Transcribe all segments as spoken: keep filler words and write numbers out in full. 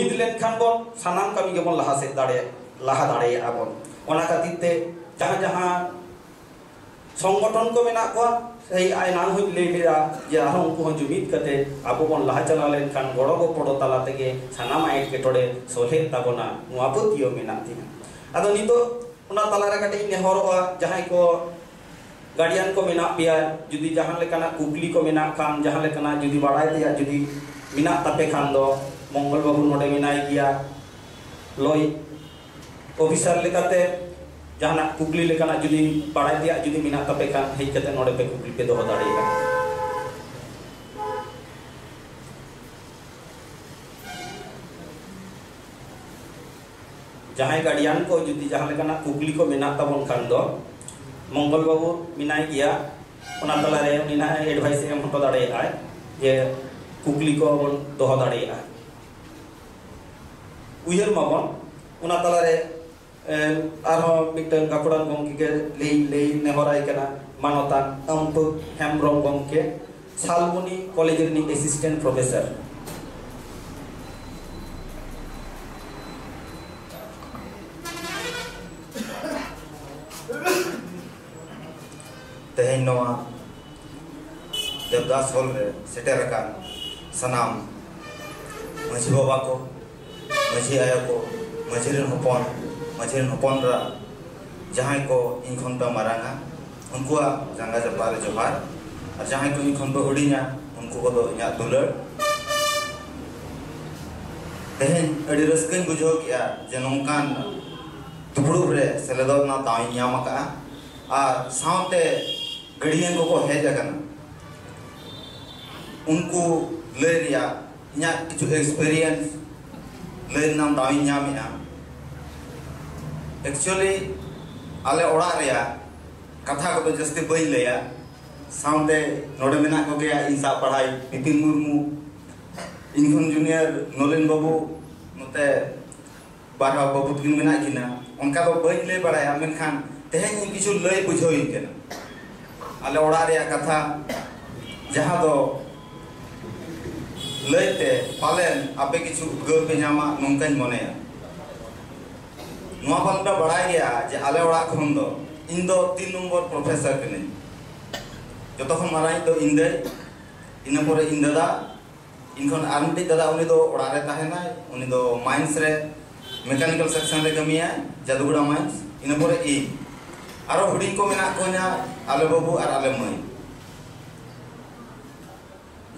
ᱡᱩᱢᱤᱫ ᱞᱮᱱᱠᱷᱟᱱ ᱵᱚᱱ ᱥᱟᱱᱟᱢ ᱠᱟᱹᱢᱤ ᱜᱮᱵᱚᱱ ᱞᱟᱦᱟ ᱥᱮᱫ ᱫᱟᱲᱮᱭᱟᱜ, ᱞᱟᱦᱟ ᱫᱟᱲᱮᱭᱟᱜᱼᱟ ᱵᱚᱱ᱾ ᱚᱱᱟ ᱠᱷᱟᱹᱛᱤᱨ ᱛᱮ ᱡᱟᱦᱟᱸ ᱡᱟᱦᱟᱸ ᱥᱚᱝᱜᱚᱴᱷᱚᱱ ᱠᱚ ᱢᱮᱱᱟᱜ ᱠᱚᱣᱟ, ᱥᱮᱭ ᱮᱱᱟᱝ ᱦᱚᱸᱧ ᱞᱟᱹᱭ ᱞᱮᱫᱟ ᱡᱮ ᱟᱨᱦᱚᱸ ᱩᱱᱠᱩ ᱦᱚᱸ ᱡᱩᱢᱤᱫ ᱠᱟᱛᱮ ᱟᱵᱚ ᱵᱚᱱ ᱞᱟᱦᱟ ᱪᱟᱞᱟᱣ ᱞᱮᱱᱠᱷᱟᱱ ᱜᱚᱲᱚ ᱜᱚᱯᱚᱲᱚ ᱛᱟᱞᱟ ᱛᱮᱜᱮ ᱥᱟᱱᱟᱢᱟᱜ ᱮᱴᱠᱮᱴᱚᱬᱮ ᱥᱚᱞᱦᱮᱜ ᱛᱟᱵᱚᱱᱟ, ᱱᱚᱣᱟ ᱯᱟᱹᱛᱭᱟᱹᱣ ᱢᱮᱱᱟᱜ ᱛᱤᱧᱟ᱾ ᱟᱫᱚ ᱱᱤᱛᱚᱜ ᱚᱱᱟ ᱛᱟᱞᱟᱨᱮ ᱠᱟᱹᱴᱤᱡ ᱤᱧ ᱱᱮᱦᱚᱨᱚᱜᱼᱟ, ᱡᱟᱦᱟᱸᱭ ᱠᱚ ᱜᱟᱨᱰᱤᱭᱟᱱ ᱠᱚ ᱢᱮᱱᱟᱜ ᱯᱮᱭᱟ, ᱡᱩᱫᱤ ᱡᱟᱦᱟᱸ ᱞᱮᱠᱟᱱᱟᱜ ᱠᱩᱠᱞᱤ ᱠᱚ ᱢᱮᱱᱟᱜ ᱠᱷᱟᱱ, ᱡᱟᱦᱟᱸ ᱞᱮᱠᱟᱱᱟᱜ ᱡᱩᱫᱤ ᱵᱟᱲᱟᱭ ᱛᱮᱭᱟᱜ ᱡᱩᱫᱤ ᱢᱮᱱᱟᱜ ᱛᱟᱯᱮ ᱠᱷᱟᱱ ᱫᱚ, ᱢᱚᱝᱜᱚᱞ ᱵᱟᱹᱵᱩ ᱱᱚᱰᱮ ᱢᱮᱱᱟᱭ ᱜᱮᱭᱟ, ᱞᱚᱭ ᱚᱯᱷᱤᱥᱟᱨ ᱞᱮᱠᱟᱛᱮ ᱡᱟᱦᱟᱱᱟᱜ ᱠᱩᱠᱞᱤ ᱞᱮᱠᱟᱱᱟᱜ ᱡᱩᱫᱤ ᱵᱟᱲᱟᱭ ᱛᱮᱭᱟᱜ ᱡᱩᱫᱤ ᱢᱮᱱᱟᱜ ᱛᱟᱯᱮ ᱠᱷᱟᱱ, ᱦᱮᱡ ᱠᱟᱛᱮ ᱱᱚᱰᱮ ᱯᱮ ᱠᱩᱠᱞᱤ ᱯᱮ ᱫᱚᱦᱚ ᱫᱟᱲᱮᱭᱟᱜᱼᱟ᱾ ᱡᱟᱦᱟᱸᱭ ᱜᱟᱨᱰᱤᱭᱟᱱ ᱠᱚ ᱡᱩᱫᱤ ᱡᱟᱦᱟᱸ ᱞᱮᱠᱟᱱᱟᱜ ᱠᱩᱠᱞᱤ ᱠᱚ ᱢᱮᱱᱟᱜ ᱛᱟᱵᱚᱱ ᱠᱷᱟᱱ ᱫᱚ, ᱢᱚᱝᱜᱚᱞ ᱵᱟᱹᱵᱩ ᱢᱮᱱᱟᱭ ᱜᱮᱭᱟ, ᱚᱱᱟ ᱛᱟᱞᱟᱨᱮ ᱩᱱᱤ ᱱᱟᱦᱟᱜ ᱮᱰᱵᱷᱟᱭᱤᱥ ᱮ ᱮᱢ ᱦᱚᱴᱚ ᱫᱟᱲᱮᱭᱟᱜᱼᱟᱭ ᱡᱮ ᱠᱩᱠᱞᱤ ᱠᱚ ᱵᱚᱱ ᱫᱚᱦᱚ ᱫᱟᱲᱮᱭᱟᱜᱼᱟ᱾ ᱩᱭᱦᱟᱹᱨ ᱢᱟᱵᱚᱱ, ᱚᱱᱟ ᱛᱟᱞᱟᱨᱮ, ᱮ, ᱟᱨᱦᱚᱸ ᱢᱤᱫᱴᱟᱝ ᱜᱟᱹᱠᱷᱩᱲᱟᱱ ᱜᱚᱢᱠᱮ ᱜᱮ ᱞᱟᱹᱭ, ᱞᱟᱹᱭ ᱱᱮᱦᱚᱨᱟᱭ ᱠᱟᱱᱟ, ᱢᱟᱱᱚᱛᱟᱱ ᱟᱢᱯᱩ ᱦᱮᱢᱵᱨᱚᱢ ᱜᱚᱢᱠᱮ, ᱥᱟᱞᱵᱚᱱᱤ ᱠᱚᱞᱮᱡᱽ ᱨᱤᱱᱤᱡ ᱮᱥᱤᱥᱴᱮᱱᱴ ᱯᱨᱚᱯᱷᱮᱥᱚᱨ᱾ ᱛᱮᱦᱮᱧ ᱱᱚᱣᱟ ᱫᱮᱵᱽᱫᱟᱥ ᱦᱚᱞ ᱨᱮ ᱥᱮᱴᱮᱨ ᱟᱠᱟᱱ ᱥᱟᱱᱟᱢ ᱢᱟᱹᱡᱷᱤ ᱵᱟᱵᱟ ᱠᱚ, ᱢᱟᱹᱡᱷᱤ ᱟᱭᱳ ᱠᱚ, ᱢᱟᱹᱡᱷᱤ ᱨᱮᱱ ᱦᱚᱯᱚᱱ, ᱢᱟᱹᱡᱷᱤ ᱨᱮᱱ ᱦᱚᱯᱚᱱ ᱮᱨᱟ, ᱡᱟᱦᱟᱸᱭ ᱠᱚ ᱤᱧ ᱠᱷᱚᱱ ᱯᱮ ᱢᱟᱨᱟᱝᱟ, ᱩᱱᱠᱩᱣᱟᱜ ᱡᱟᱸᱜᱟ ᱡᱟᱯᱟᱜ ᱨᱮ ᱡᱚᱦᱟᱨ᱾ ᱟᱨ ᱡᱟᱦᱟᱸᱭ ᱠᱚ ᱤᱧ ᱠᱷᱚᱱ ᱯᱮ ᱦᱩᱰᱤᱧᱟ, ᱩᱱᱠᱩ ᱠᱚᱫᱚ ᱤᱧᱟᱹᱜ ᱫᱩᱞᱟᱹᱲ᱾ ᱛᱮᱦᱮᱧ ᱟᱹᱰᱤ ᱨᱟᱹᱥᱠᱟᱹᱧ ᱵᱩᱡᱷᱟᱹᱣ ᱠᱮᱜᱼᱟ ᱡᱮ ᱱᱚᱝᱠᱟᱱ ᱫᱩᱯᱲᱩᱵ ᱨᱮ ᱥᱮᱞᱮᱫᱚᱜ ᱨᱮᱱᱟᱜ ᱫᱟᱣ ᱤᱧ ᱧᱟᱢ ᱟᱠᱟᱫᱼᱟ᱾ ᱟᱨ ᱥᱟᱶᱛᱮ ᱜᱟᱹᱰᱤᱭᱟᱹ ᱠᱚᱠᱚ ᱦᱮᱡ ᱟᱠᱟᱱᱟ, ᱩᱱᱠᱩ ᱞᱟᱹᱭ ᱨᱮᱭᱟᱜ ᱤᱧᱟᱹᱜ ᱠᱤᱪᱷᱩ ᱮᱠᱥᱯᱮᱨᱤᱭᱮᱱᱥ ᱞᱟᱹᱭ ᱨᱮᱱᱟᱜ ᱫᱟᱣ ᱤᱧ ᱧᱟᱢᱮᱫᱼᱟ᱾ ᱮᱠᱪᱩᱭᱮᱞᱤ, ᱟᱞᱮ ᱚᱲᱟᱜ ᱨᱮᱭᱟᱜ ᱠᱟᱛᱷᱟ ᱠᱚᱫᱚ ᱡᱟᱹᱥᱛᱤ ᱵᱟᱹᱧ ᱞᱟᱹᱭᱟ᱾ ᱥᱟᱶᱛᱮ ᱱᱚᱰᱮ ᱢᱮᱱᱟᱜ ᱠᱚᱜᱮᱭᱟ ᱤᱧ ᱥᱟᱶ ᱯᱟᱲᱦᱟᱣ ᱵᱤᱯᱤᱱ ᱢᱩᱨᱢᱩ, ᱤᱧ ᱠᱷᱚᱱ ᱡᱩᱱᱤᱭᱟᱨ ᱱᱚᱞᱤᱱ ᱵᱟᱹᱵᱩ, ᱱᱚᱛᱮ ᱵᱟᱨ ᱦᱚᱲ ᱵᱟᱹᱵᱩ ᱛᱟᱹᱠᱤᱱ ᱢᱮᱱᱟᱜ ᱠᱤᱱᱟ᱾ ᱚᱱᱠᱟ ᱫᱚ ᱵᱟᱹᱧ ᱞᱟᱹᱭ ᱵᱟᱲᱟᱭᱟ, ᱢᱮᱱᱠᱷᱟᱱ ᱛᱮᱦᱮᱧ ᱤᱧ ᱠᱤᱪᱷᱩ ᱞᱟᱹᱭ ᱵᱩᱡᱷᱟᱹᱣᱤᱧ ᱠᱟᱱᱟ᱾ ᱟᱞᱮ ᱚᱲᱟᱜ ᱨᱮᱭᱟᱜ ᱠᱟᱛᱷᱟ, ᱡᱟᱦᱟᱸ ᱫᱚ ᱞᱟᱹᱭᱛᱮ ᱯᱟᱞᱮᱱ ᱟᱯᱮ ᱠᱤᱪᱷᱩ ᱩᱫᱽᱜᱟᱹᱣ ᱯᱮ ᱧᱟᱢᱟ, ᱱᱚᱝᱠᱟᱧ ᱢᱚᱱᱮᱭᱟ᱾ ᱱᱚᱣᱟ ᱯᱟᱞᱮᱱ ᱯᱮ ᱵᱟᱲᱟᱭ ᱜᱮᱭᱟ ᱡᱮ ᱟᱞᱮ ᱚᱲᱟᱜ ᱠᱷᱚᱱ ᱫᱚ ᱤᱧ ᱫᱚ ᱛᱤᱱ ᱱᱚᱢᱵᱚᱨ ᱯᱨᱚᱯᱷᱮᱥᱚᱨ ᱠᱟᱹᱱᱟᱹᱧ᱾ ᱡᱚᱛᱚ ᱠᱷᱚᱱ ᱢᱟᱨᱟᱝᱤᱡ ᱫᱚ ᱤᱧ ᱫᱟᱹᱭ, ᱤᱱᱟᱹ ᱯᱚᱨᱮ ᱤᱧ ᱫᱟᱫᱟ, ᱤᱧ ᱠᱷᱚᱱ ᱟᱨ ᱢᱤᱫᱴᱤᱡ ᱫᱟᱫᱟ, ᱩᱱᱤ ᱫᱚ ᱚᱲᱟᱜ ᱨᱮ ᱛᱟᱦᱮᱱᱟᱭ, ᱩᱱᱤ ᱫᱚ ᱢᱟᱭᱤᱱᱥ ᱨᱮ ᱢᱮᱠᱟᱱᱤᱠᱮᱞ ᱥᱮᱠᱥᱚᱱ ᱨᱮ ᱠᱟᱹᱢᱤᱭᱟᱭ, ᱡᱟᱫᱩᱜᱩᱲᱟ ᱢᱟᱭᱤᱱᱥ᱾ ᱤᱱᱟᱹ ᱯᱚᱨᱮ ᱤᱧ, ᱟᱨᱚ ᱦᱩᱰᱤᱧ ᱠᱚ ᱢᱮᱱᱟᱜ ᱠᱚᱧᱟ, ᱟᱞᱮ ᱵᱟᱹᱵᱩ ᱟᱨ ᱟᱞᱮ ᱢᱟᱹᱭ᱾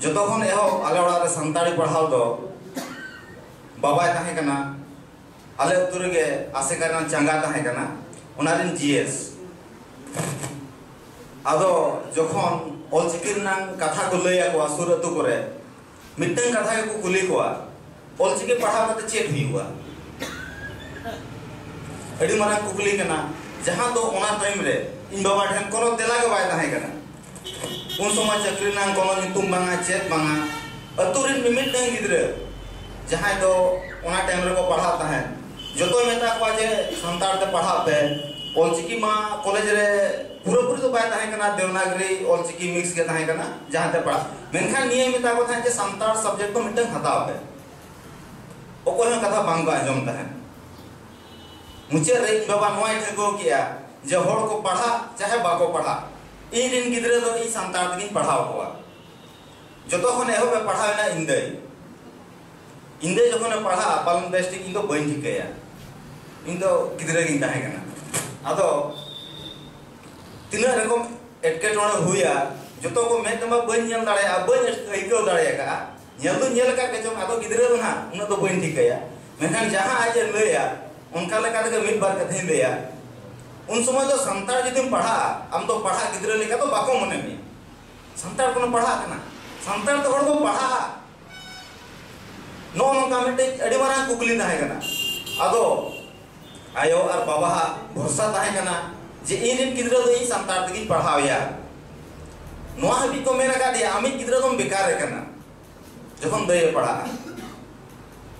ᱡᱚᱛᱚ ᱠᱷᱚᱱ ᱮᱦᱚᱵ ᱟᱞᱮ ᱚᱲᱟᱜ ᱨᱮ ᱥᱟᱱᱛᱟᱲᱤ ᱯᱟᱲᱦᱟᱣ ᱫᱚ ᱵᱟᱵᱟᱭ ᱛᱟᱦᱮᱸ ᱠᱟᱱᱟ, ᱟᱞᱮ ᱟᱹᱛᱩ ᱨᱮᱜᱮ ᱟᱥᱮᱠᱟ ᱨᱮᱱᱟᱜ ᱪᱟᱸᱜᱟ ᱛᱟᱦᱮᱸ ᱠᱟᱱᱟ, ᱚᱱᱟ ᱨᱮᱱ ᱡᱤ ᱮᱥ᱾ ᱟᱫᱚ ᱡᱚᱠᱷᱚᱱ ᱚᱞᱪᱤᱠᱤ ᱨᱮᱱᱟᱜ ᱠᱟᱛᱷᱟ ᱠᱚ ᱞᱟᱹᱭ ᱟᱠᱚᱣᱟ ᱥᱩᱨ ᱟᱹᱛᱩ ᱠᱚᱨᱮ, ᱢᱤᱫᱴᱟᱝ ᱠᱟᱛᱷᱟ ᱜᱮᱠᱚ ᱠᱩᱞᱤ ᱠᱚᱣᱟ, "ᱚᱞᱪᱤᱠᱤ ᱯᱟᱲᱦᱟᱣ ᱠᱟᱛᱮ ᱪᱮᱫ ᱦᱩᱭᱩᱜᱼᱟ?" ᱟᱹᱰᱤ ᱢᱟᱨᱟᱝ ᱠᱩᱠᱞᱤ ᱠᱟᱱᱟ, ᱡᱟᱦᱟᱸ ᱫᱚ ᱚᱱᱟ ᱴᱟᱭᱤᱢ ᱨᱮ ᱤᱧ ᱵᱟᱵᱟ ᱴᱷᱮᱱ ᱠᱳᱱᱳ ᱛᱮᱞᱟ ᱜᱮ ᱵᱟᱭ ᱛᱟᱦᱮᱸ ᱠᱟᱱᱟ᱾ ᱩᱱ ᱥᱚᱢᱚᱭ ᱪᱟᱹᱠᱨᱤ ᱨᱮᱱᱟᱜ ᱠᱳᱱᱳ ᱧᱩᱛᱩᱢ ᱵᱟᱝᱟ, ᱪᱮᱫ ᱵᱟᱝᱟ᱾ ᱟᱹᱛᱩ ᱨᱮᱱ ᱢᱤᱢᱤᱫᱴᱟᱝ ᱜᱤᱫᱽᱨᱟᱹ, ᱡᱟᱦᱟᱸᱭ ᱫᱚ ᱚᱱᱟ ᱴᱟᱭᱤᱢ ᱨᱮᱠᱚ ᱯᱟᱲᱦᱟᱜ ᱛᱟᱦᱮᱸᱫ, ᱡᱚᱛᱚᱭ ᱢᱮᱛᱟ ᱠᱚᱣᱟ ᱡᱮ, "ᱥᱟᱱᱛᱟᱲ ᱛᱮ ᱯᱟᱲᱦᱟᱜ ᱯᱮ, ᱚᱞᱪᱤᱠᱤ ᱢᱟ ᱠᱚᱞᱮᱡᱽ ᱨᱮ ᱯᱩᱨᱟᱹᱯᱩᱨᱤ ᱫᱚ ᱵᱟᱭ ᱛᱟᱦᱮᱸ ᱠᱟᱱᱟ, ᱫᱮᱵᱽᱱᱟᱜᱽᱨᱤ ᱚᱞᱪᱤᱠᱤ ᱢᱤᱠᱥ ᱜᱮ ᱛᱟᱦᱮᱸ ᱠᱟᱱᱟ, ᱡᱟᱦᱟᱸ ᱛᱮ ᱯᱟᱲᱦᱟᱜ", ᱢᱮᱱᱠᱷᱟᱱ ᱱᱤᱭᱟᱹᱭ ᱢᱮᱛᱟ ᱠᱚ ᱛᱟᱦᱮᱸᱫ ᱡᱮ, "ᱥᱟᱱᱛᱟᱲ ᱥᱟᱵᱡᱮᱠᱴ ᱫᱚ ᱢᱤᱫᱴᱟᱝ ᱦᱟᱛᱟᱣ ᱯᱮ᱾" ᱚᱠᱚᱭ ᱦᱚᱸ ᱠᱟᱛᱷᱟ ᱵᱟᱝ ᱠᱚ ᱟᱸᱡᱚᱢ ᱛᱟᱦᱮᱸᱫ᱾ ᱢᱩᱪᱟᱹᱫ ᱨᱮ ᱤᱧ ᱵᱟᱵᱟ ᱱᱚᱣᱟᱭ ᱴᱷᱟᱹᱣᱠᱟᱹ ᱠᱮᱜᱼᱟ ᱡᱮ ᱦᱚᱲ ᱠᱚ ᱯᱟᱲᱦᱟᱜ ᱪᱟᱦᱮ ᱵᱟᱠᱚ ᱯᱟᱲᱦᱟᱜ, ᱤᱧ ᱨᱮᱱ ᱜᱤᱫᱽᱨᱟᱹ ᱫᱚ ᱤᱧ ᱥᱟᱱᱛᱟᱲ ᱛᱮᱜᱤᱧ ᱯᱟᱲᱦᱟᱣ ᱠᱚᱣᱟ᱾ ᱡᱚᱛᱚ ᱠᱷᱚᱱ ᱮᱦᱚᱵ ᱮ ᱯᱟᱲᱦᱟᱣ ᱮᱱᱟ ᱤᱧ ᱫᱟᱹᱭ᱾ ᱤᱧ ᱫᱟᱹᱭ ᱡᱚᱠᱷᱚᱱᱮ ᱯᱟᱲᱦᱟᱜᱼᱟ, ᱯᱟᱞᱮᱱ ᱵᱮᱥ ᱴᱷᱤᱠ ᱤᱧ ᱫᱚ ᱵᱟᱹᱧ ᱴᱷᱤᱠᱟᱹᱭᱟ, ᱤᱧ ᱫᱚ ᱜᱤᱫᱽᱨᱟᱹ ᱜᱤᱧ ᱛᱟᱦᱮᱸ ᱠᱟᱱᱟ᱾ ᱟᱫᱚ ᱛᱤᱱᱟᱹᱜ ᱨᱚᱠᱚᱢ ᱮᱴᱠᱮᱴᱚᱬᱮ ᱦᱩᱭᱟ, ᱡᱚᱛᱚ ᱠᱚ ᱢᱮᱫ ᱛᱮᱢᱟ ᱵᱟᱹᱧ ᱧᱮᱞ ᱫᱟᱲᱮᱭᱟᱜᱼᱟ, ᱵᱟᱹᱧ ᱟᱹᱭᱠᱟᱹᱣ ᱫᱟᱲᱮ ᱟᱠᱟᱫᱼᱟ᱾ ᱧᱮᱞ ᱫᱚᱧ ᱧᱮᱞ ᱟᱠᱟᱫ ᱜᱮ ᱪᱚᱝ, ᱟᱫᱚ ᱜᱤᱫᱽᱨᱟᱹ ᱫᱚ ᱱᱟᱦᱟᱜ ᱩᱱᱟᱹᱜ ᱫᱚ ᱵᱟᱹᱧ ᱴᱷᱤᱠᱟᱹᱭᱟ᱾ ᱢᱮᱱᱠᱷᱟᱱ ᱡᱟᱦᱟᱸ ᱟᱡ ᱮ ᱞᱟᱹᱭᱟ, ᱚᱱᱠᱟ ᱞᱮᱠᱟ ᱛᱮᱜᱮ ᱢᱤᱫ ᱵᱟᱨ ᱠᱟᱛᱷᱟᱧ ᱞᱟᱹᱭᱟ᱾ ᱩᱱ ᱥᱚᱢᱚᱭ ᱫᱚ ᱥᱟᱱᱛᱟᱲ ᱡᱩᱫᱤᱢ ᱯᱟᱲᱦᱟᱜᱼᱟ, ᱟᱢ ᱫᱚ ᱯᱟᱲᱦᱟᱜ ᱜᱤᱫᱽᱨᱟᱹ ᱞᱮᱠᱟ ᱫᱚ ᱵᱟᱠᱚ ᱢᱚᱱᱮ ᱢᱮᱭᱟ᱾ ᱥᱟᱱᱛᱟᱲ ᱠᱚ ᱯᱟᱲᱦᱟᱜ ᱠᱟᱱᱟ, ᱥᱟᱱᱛᱟᱲ ᱛᱮ ᱦᱚᱲ ᱠᱚ ᱯᱟᱲᱦᱟᱜᱼᱟ, ᱱᱚᱜᱼᱚ ᱱᱚᱝᱠᱟ ᱢᱤᱫᱴᱮᱡ ᱟᱹᱰᱤ ᱢᱟᱨᱟᱝ ᱠᱩᱠᱞᱤ ᱛᱟᱦᱮᱸ ᱠᱟᱱᱟ᱾ ᱟᱫᱚ ᱟᱭᱳ ᱟᱨ ᱵᱟᱵᱟᱣᱟᱜ ᱵᱷᱚᱨᱥᱟ ᱛᱟᱦᱮᱸ ᱠᱟᱱᱟ ᱡᱮ ᱤᱧ ᱨᱮᱱ ᱜᱤᱫᱽᱨᱟᱹ ᱫᱚ ᱤᱧ ᱥᱟᱱᱛᱟᱲ ᱛᱮᱜᱤᱧ ᱯᱟᱲᱦᱟᱣᱮᱭᱟ᱾ ᱱᱚᱣᱟ ᱦᱟᱹᱵᱤᱡ ᱠᱚ ᱢᱮᱱ ᱟᱠᱟᱫᱮᱭᱟ, "ᱟᱢᱤᱡ ᱜᱤᱫᱽᱨᱟᱹ ᱫᱚᱢ ᱵᱮᱠᱟᱨᱮ ᱠᱟᱱᱟ", ᱡᱚᱠᱷᱚᱱ ᱫᱟᱹᱭᱮ ᱯᱟᱲᱦᱟᱜᱼᱟ᱾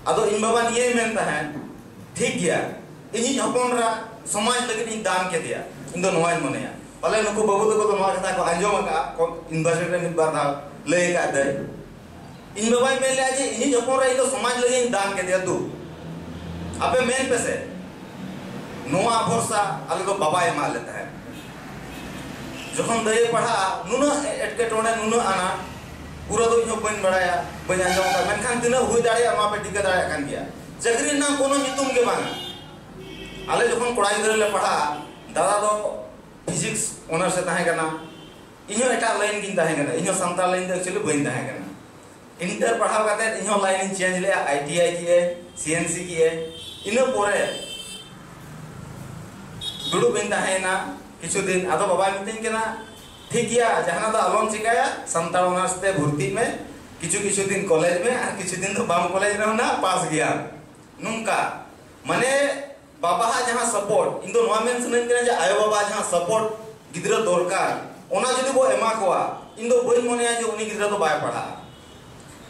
ᱟᱫᱚ ᱤᱧ ᱵᱟᱵᱟ ᱱᱤᱭᱟᱹᱭ ᱢᱮᱱ ᱛᱟᱦᱮᱸᱫ, "ᱴᱷᱤᱠ ᱜᱮᱭᱟ, ᱤᱧᱤᱡ ᱦᱚᱯᱚᱱ ᱮᱨᱟ ᱥᱚᱢᱟᱡᱽ ᱞᱟᱹᱜᱤᱫ ᱤᱧ ᱫᱟᱱ ᱠᱮᱫᱮᱭᱟ", ᱤᱧ ᱫᱚ ᱱᱚᱣᱟᱧ ᱢᱚᱱᱮᱭᱟ᱾ ᱯᱟᱞᱮ ᱱᱩᱠᱩ ᱵᱟᱹᱵᱩ ᱛᱟᱠᱚ ᱫᱚ ᱱᱚᱣᱟ ᱠᱟᱛᱷᱟ ᱠᱚ ᱟᱸᱡᱚᱢ ᱟᱠᱟᱫᱼᱟ, ᱠᱚ ᱤᱭᱩᱱᱤᱵᱷᱟᱨᱥᱤᱴᱤ ᱨᱮ ᱢᱤᱫ ᱵᱟᱨ ᱫᱷᱟᱣ ᱞᱟᱹᱭ ᱟᱠᱟᱫ ᱫᱟᱹᱭ᱾ ᱤᱧ ᱵᱟᱵᱟᱭ ᱢᱮᱱ ᱞᱮᱫᱼᱟ ᱡᱮ ᱤᱧᱤᱡ ᱦᱚᱯᱚᱱ ᱨᱮ ᱤᱧ ᱫᱚ ᱥᱚᱢᱟᱡᱽ ᱞᱟᱹᱜᱤᱫ ᱤᱧ ᱫᱟᱱ ᱠᱮᱫᱮᱭᱟ᱾ ᱫᱩ, ᱟᱯᱮ ᱢᱮᱱ ᱯᱮᱥᱮ, ᱱᱚᱣᱟ ᱵᱷᱚᱨᱥᱟ ᱟᱞᱮ ᱫᱚ ᱵᱟᱵᱟᱭ ᱮᱢᱟᱫ ᱞᱮ ᱛᱟᱦᱮᱸᱫ᱾ ᱡᱚᱠᱷᱚᱱ ᱫᱟᱹᱭᱮ ᱯᱟᱲᱦᱟᱜᱼᱟ, ᱱᱩᱱᱟᱹᱜ ᱮᱴᱠᱮᱴᱚᱬᱮ, ᱱᱩᱱᱟᱹᱜ ᱟᱱᱟᱴ, ᱯᱩᱨᱟᱹ ᱫᱚ ᱤᱧ ᱦᱚᱸ ᱵᱟᱹᱧ ᱵᱟᱲᱟᱭᱟ, ᱵᱟᱹᱧ ᱟᱸᱡᱚᱢ ᱟᱠᱟᱫᱟ, ᱢᱮᱱᱠᱷᱟᱱ ᱛᱤᱱᱟᱹᱜ ᱦᱩᱭ ᱫᱟᱲᱮᱭᱟᱜᱼᱟ ᱱᱚᱣᱟ ᱯᱮ ᱴᱷᱤᱠᱟᱹ ᱫᱟᱲᱮᱭᱟᱜ ᱠᱟᱱ ᱜᱮᱭᱟ᱾ ᱪᱟᱹᱠᱨᱤ ᱨᱮᱱᱟᱜ ᱠᱳᱱᱳ ᱧᱩᱛᱩᱢ ᱜᱮ ᱵᱟᱝᱟ᱾ ᱟᱞᱮ ᱡᱚᱠᱷᱚᱱ ᱠᱚᱲᱟ ᱜᱤᱫᱽᱨᱟᱹ ᱞᱮ ᱯᱟᱲᱦᱟᱜᱼᱟ, ᱫᱟᱫᱟ ᱫᱚ ᱯᱷᱤᱡᱤᱠᱥ ᱚᱱᱟᱨᱥ ᱮ ᱛᱟᱦᱮᱸ ᱠᱟᱱᱟ, ᱤᱧ ᱦᱚᱸ ᱮᱴᱟᱜ ᱞᱟᱭᱤᱱ ᱜᱤᱧ ᱛᱟᱦᱮᱸ ᱠᱟᱱᱟ, ᱤᱧ ᱦᱚᱸ ᱥᱟᱱᱛᱟᱲ ᱞᱟᱭᱤᱱ ᱫᱚ ᱮᱠᱪᱩᱭᱮᱞᱤ ᱵᱟᱹᱧ ᱛᱟᱦᱮᱸ ᱠᱟᱱᱟ᱾ ᱤᱱᱴᱟᱨ ᱯᱟᱲᱦᱟᱣ ᱠᱟᱛᱮ ᱤᱧ ᱦᱚᱸ ᱞᱟᱭᱤᱱ ᱤᱧ ᱪᱮᱧᱡᱽ ᱞᱮᱜᱼᱟ, ᱟᱭ ᱴᱤ ᱟᱭ ᱠᱮᱜᱼᱟᱹᱧ, ᱥᱤ ᱮᱱ ᱥᱤ ᱠᱮᱜᱼᱟᱹᱧ᱾ ᱤᱱᱟᱹ ᱯᱚᱨᱮ ᱫᱩᱲᱩᱵ ᱤᱧ ᱛᱟᱦᱮᱸᱭᱮᱱᱟ ᱠᱤᱪᱷᱩ ᱫᱤᱱ, ᱟᱫᱚ ᱵᱟᱵᱟᱭ ᱢᱤᱛᱟᱹᱧ ᱠᱟᱱᱟ, "ᱴᱷᱤᱠ ᱜᱮᱭᱟ, ᱡᱟᱦᱟᱱᱟᱜ ᱫᱚ ᱟᱞᱚᱢ ᱪᱤᱠᱟᱹᱭᱟ, ᱥᱟᱱᱛᱟᱲ ᱚᱱᱟᱨᱥ ᱛᱮ ᱵᱷᱚᱨᱛᱤᱜ ᱢᱮ, ᱠᱤᱪᱷᱩ ᱠᱤᱪᱷᱩ ᱫᱤᱱ ᱠᱚᱞᱮᱡᱽ ᱢᱮ, ᱟᱨ ᱠᱤᱪᱷᱩ ᱫᱤᱱ ᱫᱚ ᱵᱟᱢ ᱠᱚᱞᱮᱡᱽ ᱨᱮᱦᱚᱸ ᱱᱟᱜ ᱯᱟᱥ ᱜᱮᱭᱟᱢ᱾" ᱱᱚᱝᱠᱟ, ᱢᱟᱱᱮ, ᱵᱟᱵᱟᱣᱟᱜ ᱡᱟᱦᱟᱸ ᱥᱟᱯᱳᱨᱴ, ᱤᱧ ᱫᱚ ᱱᱚᱣᱟ ᱢᱮᱱ ᱥᱟᱱᱟᱧ ᱠᱟᱱᱟ ᱡᱮ ᱟᱭᱳ ᱵᱟᱵᱟ ᱡᱟᱦᱟᱸ ᱥᱟᱯᱳᱨᱴ ᱜᱤᱫᱽᱨᱟᱹ ᱫᱚᱨᱠᱟᱨ, ᱚᱱᱟ ᱡᱩᱫᱤ ᱵᱚ ᱮᱢᱟ ᱠᱚᱣᱟ, ᱤᱧ ᱫᱚ ᱵᱟᱹᱧ ᱢᱚᱱᱮᱭᱟ ᱡᱮ ᱩᱱᱤ ᱜᱤᱫᱽᱨᱟᱹ ᱫᱚ ᱵᱟᱭ ᱯᱟᱲᱦᱟᱜᱼᱟ᱾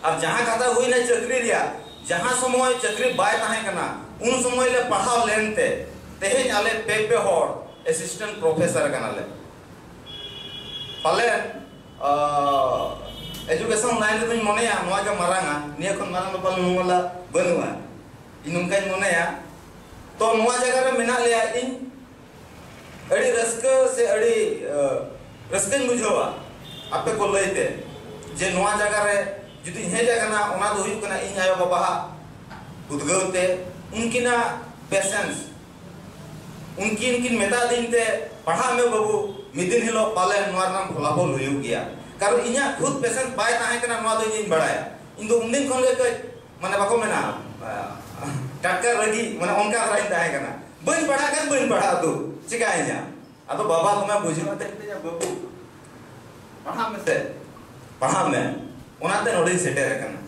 ᱟᱨ ᱡᱟᱦᱟᱸ ᱠᱟᱛᱷᱟ ᱦᱩᱭᱱᱟ ᱪᱟᱹᱠᱨᱤ ᱨᱮᱭᱟᱜ, ᱡᱟᱦᱟᱸ ᱥᱚᱢᱚᱭ ᱪᱟᱹᱠᱨᱤ ᱵᱟᱭ ᱛᱟᱦᱮᱸ ᱠᱟᱱᱟ, ᱩᱱ ᱥᱚᱢᱚᱭ ᱞᱮ ᱯᱟᱲᱦᱟᱣ ᱞᱮᱱᱛᱮ ᱛᱮᱦᱮᱧ ᱟᱞᱮ ᱯᱮ ᱯᱮ ᱦᱚᱲ ᱮᱥᱤᱥᱴᱮᱱᱴ ᱯᱨᱚᱯᱷᱮᱥᱚᱨ ᱠᱟᱱᱟᱞᱮ᱾ ᱯᱟᱞᱮᱱ, ᱟᱸ, ᱮᱡᱩᱠᱮᱥᱚᱱ ᱞᱟᱭᱤᱱ ᱨᱮᱫᱚᱧ ᱢᱚᱱᱮᱭᱟ ᱱᱚᱣᱟ ᱜᱮ ᱢᱟᱨᱟᱝᱟ, ᱱᱤᱭᱟᱹ ᱠᱷᱚᱱ ᱢᱟᱨᱟᱝ ᱫᱚ ᱯᱟᱞᱮᱱ ᱱᱚᱣᱟ ᱵᱟᱹᱱᱩᱜᱼᱟ, ᱤᱧ ᱱᱚᱝᱠᱟᱧ ᱢᱚᱱᱮᱭᱟ᱾ ᱛᱚ, ᱱᱚᱣᱟ ᱡᱟᱭᱜᱟ ᱨᱮ ᱢᱮᱱᱟᱜ ᱞᱮᱭᱟ, ᱤᱧ ᱟᱹᱰᱤ ᱨᱟᱹᱥᱠᱟᱹ ᱥᱮ ᱟᱹᱰᱤ, ᱟᱸ, ᱨᱟᱹᱥᱠᱟᱹᱧ ᱵᱩᱡᱷᱟᱹᱣᱟ ᱟᱯᱮ ᱠᱚ ᱞᱟᱹᱭᱛᱮ, ᱡᱮ ᱱᱚᱣᱟ ᱡᱟᱭᱜᱟ ᱨᱮ ᱡᱩᱫᱤᱧ ᱦᱮᱡ ᱟᱠᱟᱱᱟ, ᱚᱱᱟ ᱫᱚ ᱦᱩᱭᱩᱜ ᱠᱟᱱᱟ ᱤᱧ ᱟᱭᱳ ᱵᱟᱵᱟᱣᱟᱜ ᱩᱫᱽᱜᱟᱹᱣ ᱛᱮ, ᱩᱱᱠᱤᱱᱟᱜ ᱯᱮᱥᱮᱱᱥ, ᱩᱱᱠᱤᱱ ᱠᱤᱱ ᱢᱮᱛᱟ ᱫᱤᱧ ᱛᱮ, "ᱯᱟᱲᱦᱟᱜ ᱢᱮ ᱵᱟᱹᱵᱩ, ᱢᱤᱫ ᱫᱤᱱ ᱦᱤᱞᱳᱜ ᱯᱟᱞᱮᱱ ᱱᱚᱣᱟ ᱨᱮᱱᱟᱜ ᱯᱷᱚᱞᱟᱯᱷᱚᱞ ᱦᱩᱭᱩᱜ ᱜᱮᱭᱟ᱾" ᱠᱟᱨᱚᱱ ᱤᱧᱟᱹᱜ ᱠᱷᱩᱫ ᱯᱮᱥᱮᱱᱥ ᱵᱟᱭ ᱛᱟᱦᱮᱸ ᱠᱟᱱᱟ, ᱱᱚᱣᱟ ᱫᱚ ᱤᱧᱤᱧ ᱵᱟᱲᱟᱭᱟ᱾ ᱤᱧ ᱫᱚ ᱩᱱᱫᱤᱱ ᱠᱷᱚᱱ ᱜᱮ ᱠᱟᱹᱡ, ᱢᱟᱱᱮ, ᱵᱟᱠᱚ ᱢᱮᱱᱟ, ᱴᱟᱴᱠᱟ ᱨᱟᱹᱜᱤ, ᱢᱟᱱᱮ, ᱚᱱᱠᱟ ᱫᱷᱟᱨᱟᱧ ᱛᱟᱦᱮᱸ ᱠᱟᱱᱟ᱾ ᱵᱟᱹᱧ ᱯᱟᱲᱦᱟᱜ ᱠᱷᱟᱱ ᱵᱟᱹᱧ ᱯᱟᱲᱦᱟᱜᱼᱟ, ᱛᱚ ᱪᱤᱠᱟᱹᱭᱤᱧᱟ? ᱟᱫᱚ ᱵᱟᱵᱟ ᱫᱚᱢᱮ ᱵᱩᱡᱷᱟᱹᱣ ᱠᱟᱛᱮ ᱢᱤᱛᱟᱹᱧᱟ, "ᱵᱟᱹᱵᱩ, ᱯᱟᱲᱦᱟᱜ ᱢᱮᱥᱮ, ᱯᱟᱲᱦᱟᱜ ᱢᱮ᱾" ᱚᱱᱟᱛᱮ ᱱᱚᱰᱮᱧ ᱥᱮᱴᱮᱨ ᱟᱠᱟᱱᱟ᱾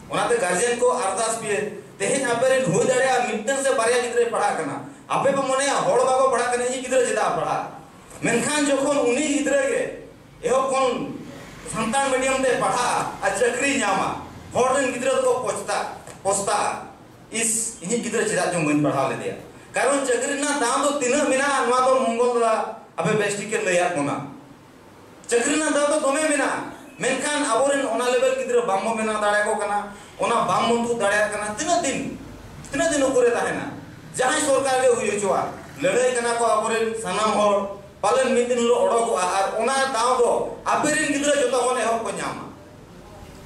ᱚᱱᱟᱛᱮ ᱜᱟᱨᱡᱮᱱ ᱠᱚ ᱟᱨᱫᱟᱥ ᱯᱮ, ᱛᱮᱦᱮᱧ ᱟᱯᱮ ᱨᱮᱱ ᱦᱩᱭ ᱫᱟᱲᱮᱭᱟᱜᱼᱟ ᱢᱤᱫᱴᱟᱝ ᱥᱮ ᱵᱟᱨᱭᱟ ᱜᱤᱫᱽᱨᱟᱹᱭ ᱯᱟᱲᱦᱟᱜ ᱠᱟᱱᱟ, ᱟᱯᱮ ᱯᱮ ᱢᱚᱱᱮᱭᱟ, "ᱦᱚᱲ ᱵᱟᱠᱚ ᱯᱟᱲᱦᱟᱜ ᱠᱟᱱᱟ, ᱤᱧᱤᱡ ᱜᱤᱫᱽᱨᱟᱹ ᱪᱮᱫᱟᱜ ᱯᱟᱲᱦᱟᱜ?" ᱢᱮᱱᱠᱷᱟᱱ ᱡᱚᱠᱷᱚᱱ ᱩᱱᱤ ᱜᱤᱫᱽᱨᱟᱹ ᱜᱮ ᱮᱦᱚᱵ ᱠᱷᱚᱱ ᱥᱟᱱᱛᱟᱲ ᱢᱤᱰᱤᱭᱟᱢ ᱛᱮ ᱯᱟᱲᱦᱟᱜᱼᱟ ᱟᱨ ᱪᱟᱹᱠᱨᱤ ᱧᱟᱢᱟ, ᱦᱚᱲ ᱨᱮᱱ ᱜᱤᱫᱽᱨᱟᱹ ᱫᱚᱠᱚ ᱯᱚᱪᱷᱛᱟ-, ᱯᱚᱪᱷᱛᱟᱜᱼᱟ, "ᱤᱥ, ᱤᱧᱤᱡ ᱜᱤᱫᱽᱨᱟᱹ ᱪᱮᱫᱟᱜ ᱪᱚᱝ ᱵᱟᱹᱧ ᱯᱟᱲᱦᱟᱣ ᱞᱮᱫᱮᱭᱟ?" ᱠᱟᱨᱚᱱ ᱪᱟᱹᱠᱨᱤ ᱨᱮᱱᱟᱜ ᱫᱟᱣ ᱫᱚ ᱛᱤᱱᱟᱹᱜ ᱢᱮᱱᱟᱜᱼᱟ, ᱱᱚᱣᱟ ᱫᱚ ᱢᱚᱝᱜᱚᱞ ᱫᱟᱫᱟ ᱟᱯᱮ ᱵᱮᱥ ᱴᱷᱤᱠ ᱮ ᱞᱟᱹᱭᱟᱫ ᱵᱚᱱᱟ᱾ ᱪᱟᱹᱠᱨᱤ ᱨᱮᱱᱟᱜ ᱫᱟᱣ ᱫᱚ ᱫᱚᱢᱮ ᱢᱮᱱᱟᱜᱼᱟ, ᱢᱮᱱᱠᱷᱟᱱ ᱟᱵᱚᱨᱮᱱ ᱚᱱᱟ ᱞᱮᱵᱮᱞ ᱜᱤᱫᱽᱨᱟᱹ ᱵᱟᱝ ᱵᱚ ᱵᱮᱱᱟᱣ ᱫᱟᱲᱮᱭᱟᱠᱚ ᱠᱟᱱᱟ, ᱚᱱᱟ ᱵᱟᱝ ᱵᱚ ᱛᱩᱫ ᱫᱟᱲᱮᱭᱟᱜ ᱠᱟᱱᱟ᱾ ᱛᱤᱱᱟᱹᱜ ᱫᱤᱱ, ᱛᱤᱱᱟᱹᱜ ᱫᱤᱱ ᱩᱠᱩᱨᱮ ᱛᱟᱦᱮᱱᱟ? ᱡᱟᱦᱟᱸᱭ ᱥᱚᱨᱠᱟᱨ ᱜᱮ ᱦᱩᱭ ᱦᱚᱪᱚᱣᱟᱜ, ᱞᱟᱹᱲᱦᱟᱹᱭ ᱠᱟᱱᱟ ᱠᱚ ᱟᱵᱚᱨᱮᱱ ᱥᱟᱱᱟᱢ ᱦᱚᱲ, ᱯᱟᱞᱮᱱ ᱢᱤᱫ ᱫᱤᱱ ᱦᱤᱞᱳᱜ ᱚᱰᱚᱠᱚᱜᱼᱟ, ᱟᱨ ᱚᱱᱟ ᱫᱟᱣ ᱫᱚ ᱟᱯᱮᱨᱮᱱ ᱜᱤᱫᱽᱨᱟᱹ ᱡᱚᱛᱚ ᱠᱷᱚᱱ ᱮᱦᱚᱵ ᱠᱚ ᱧᱟᱢᱟ᱾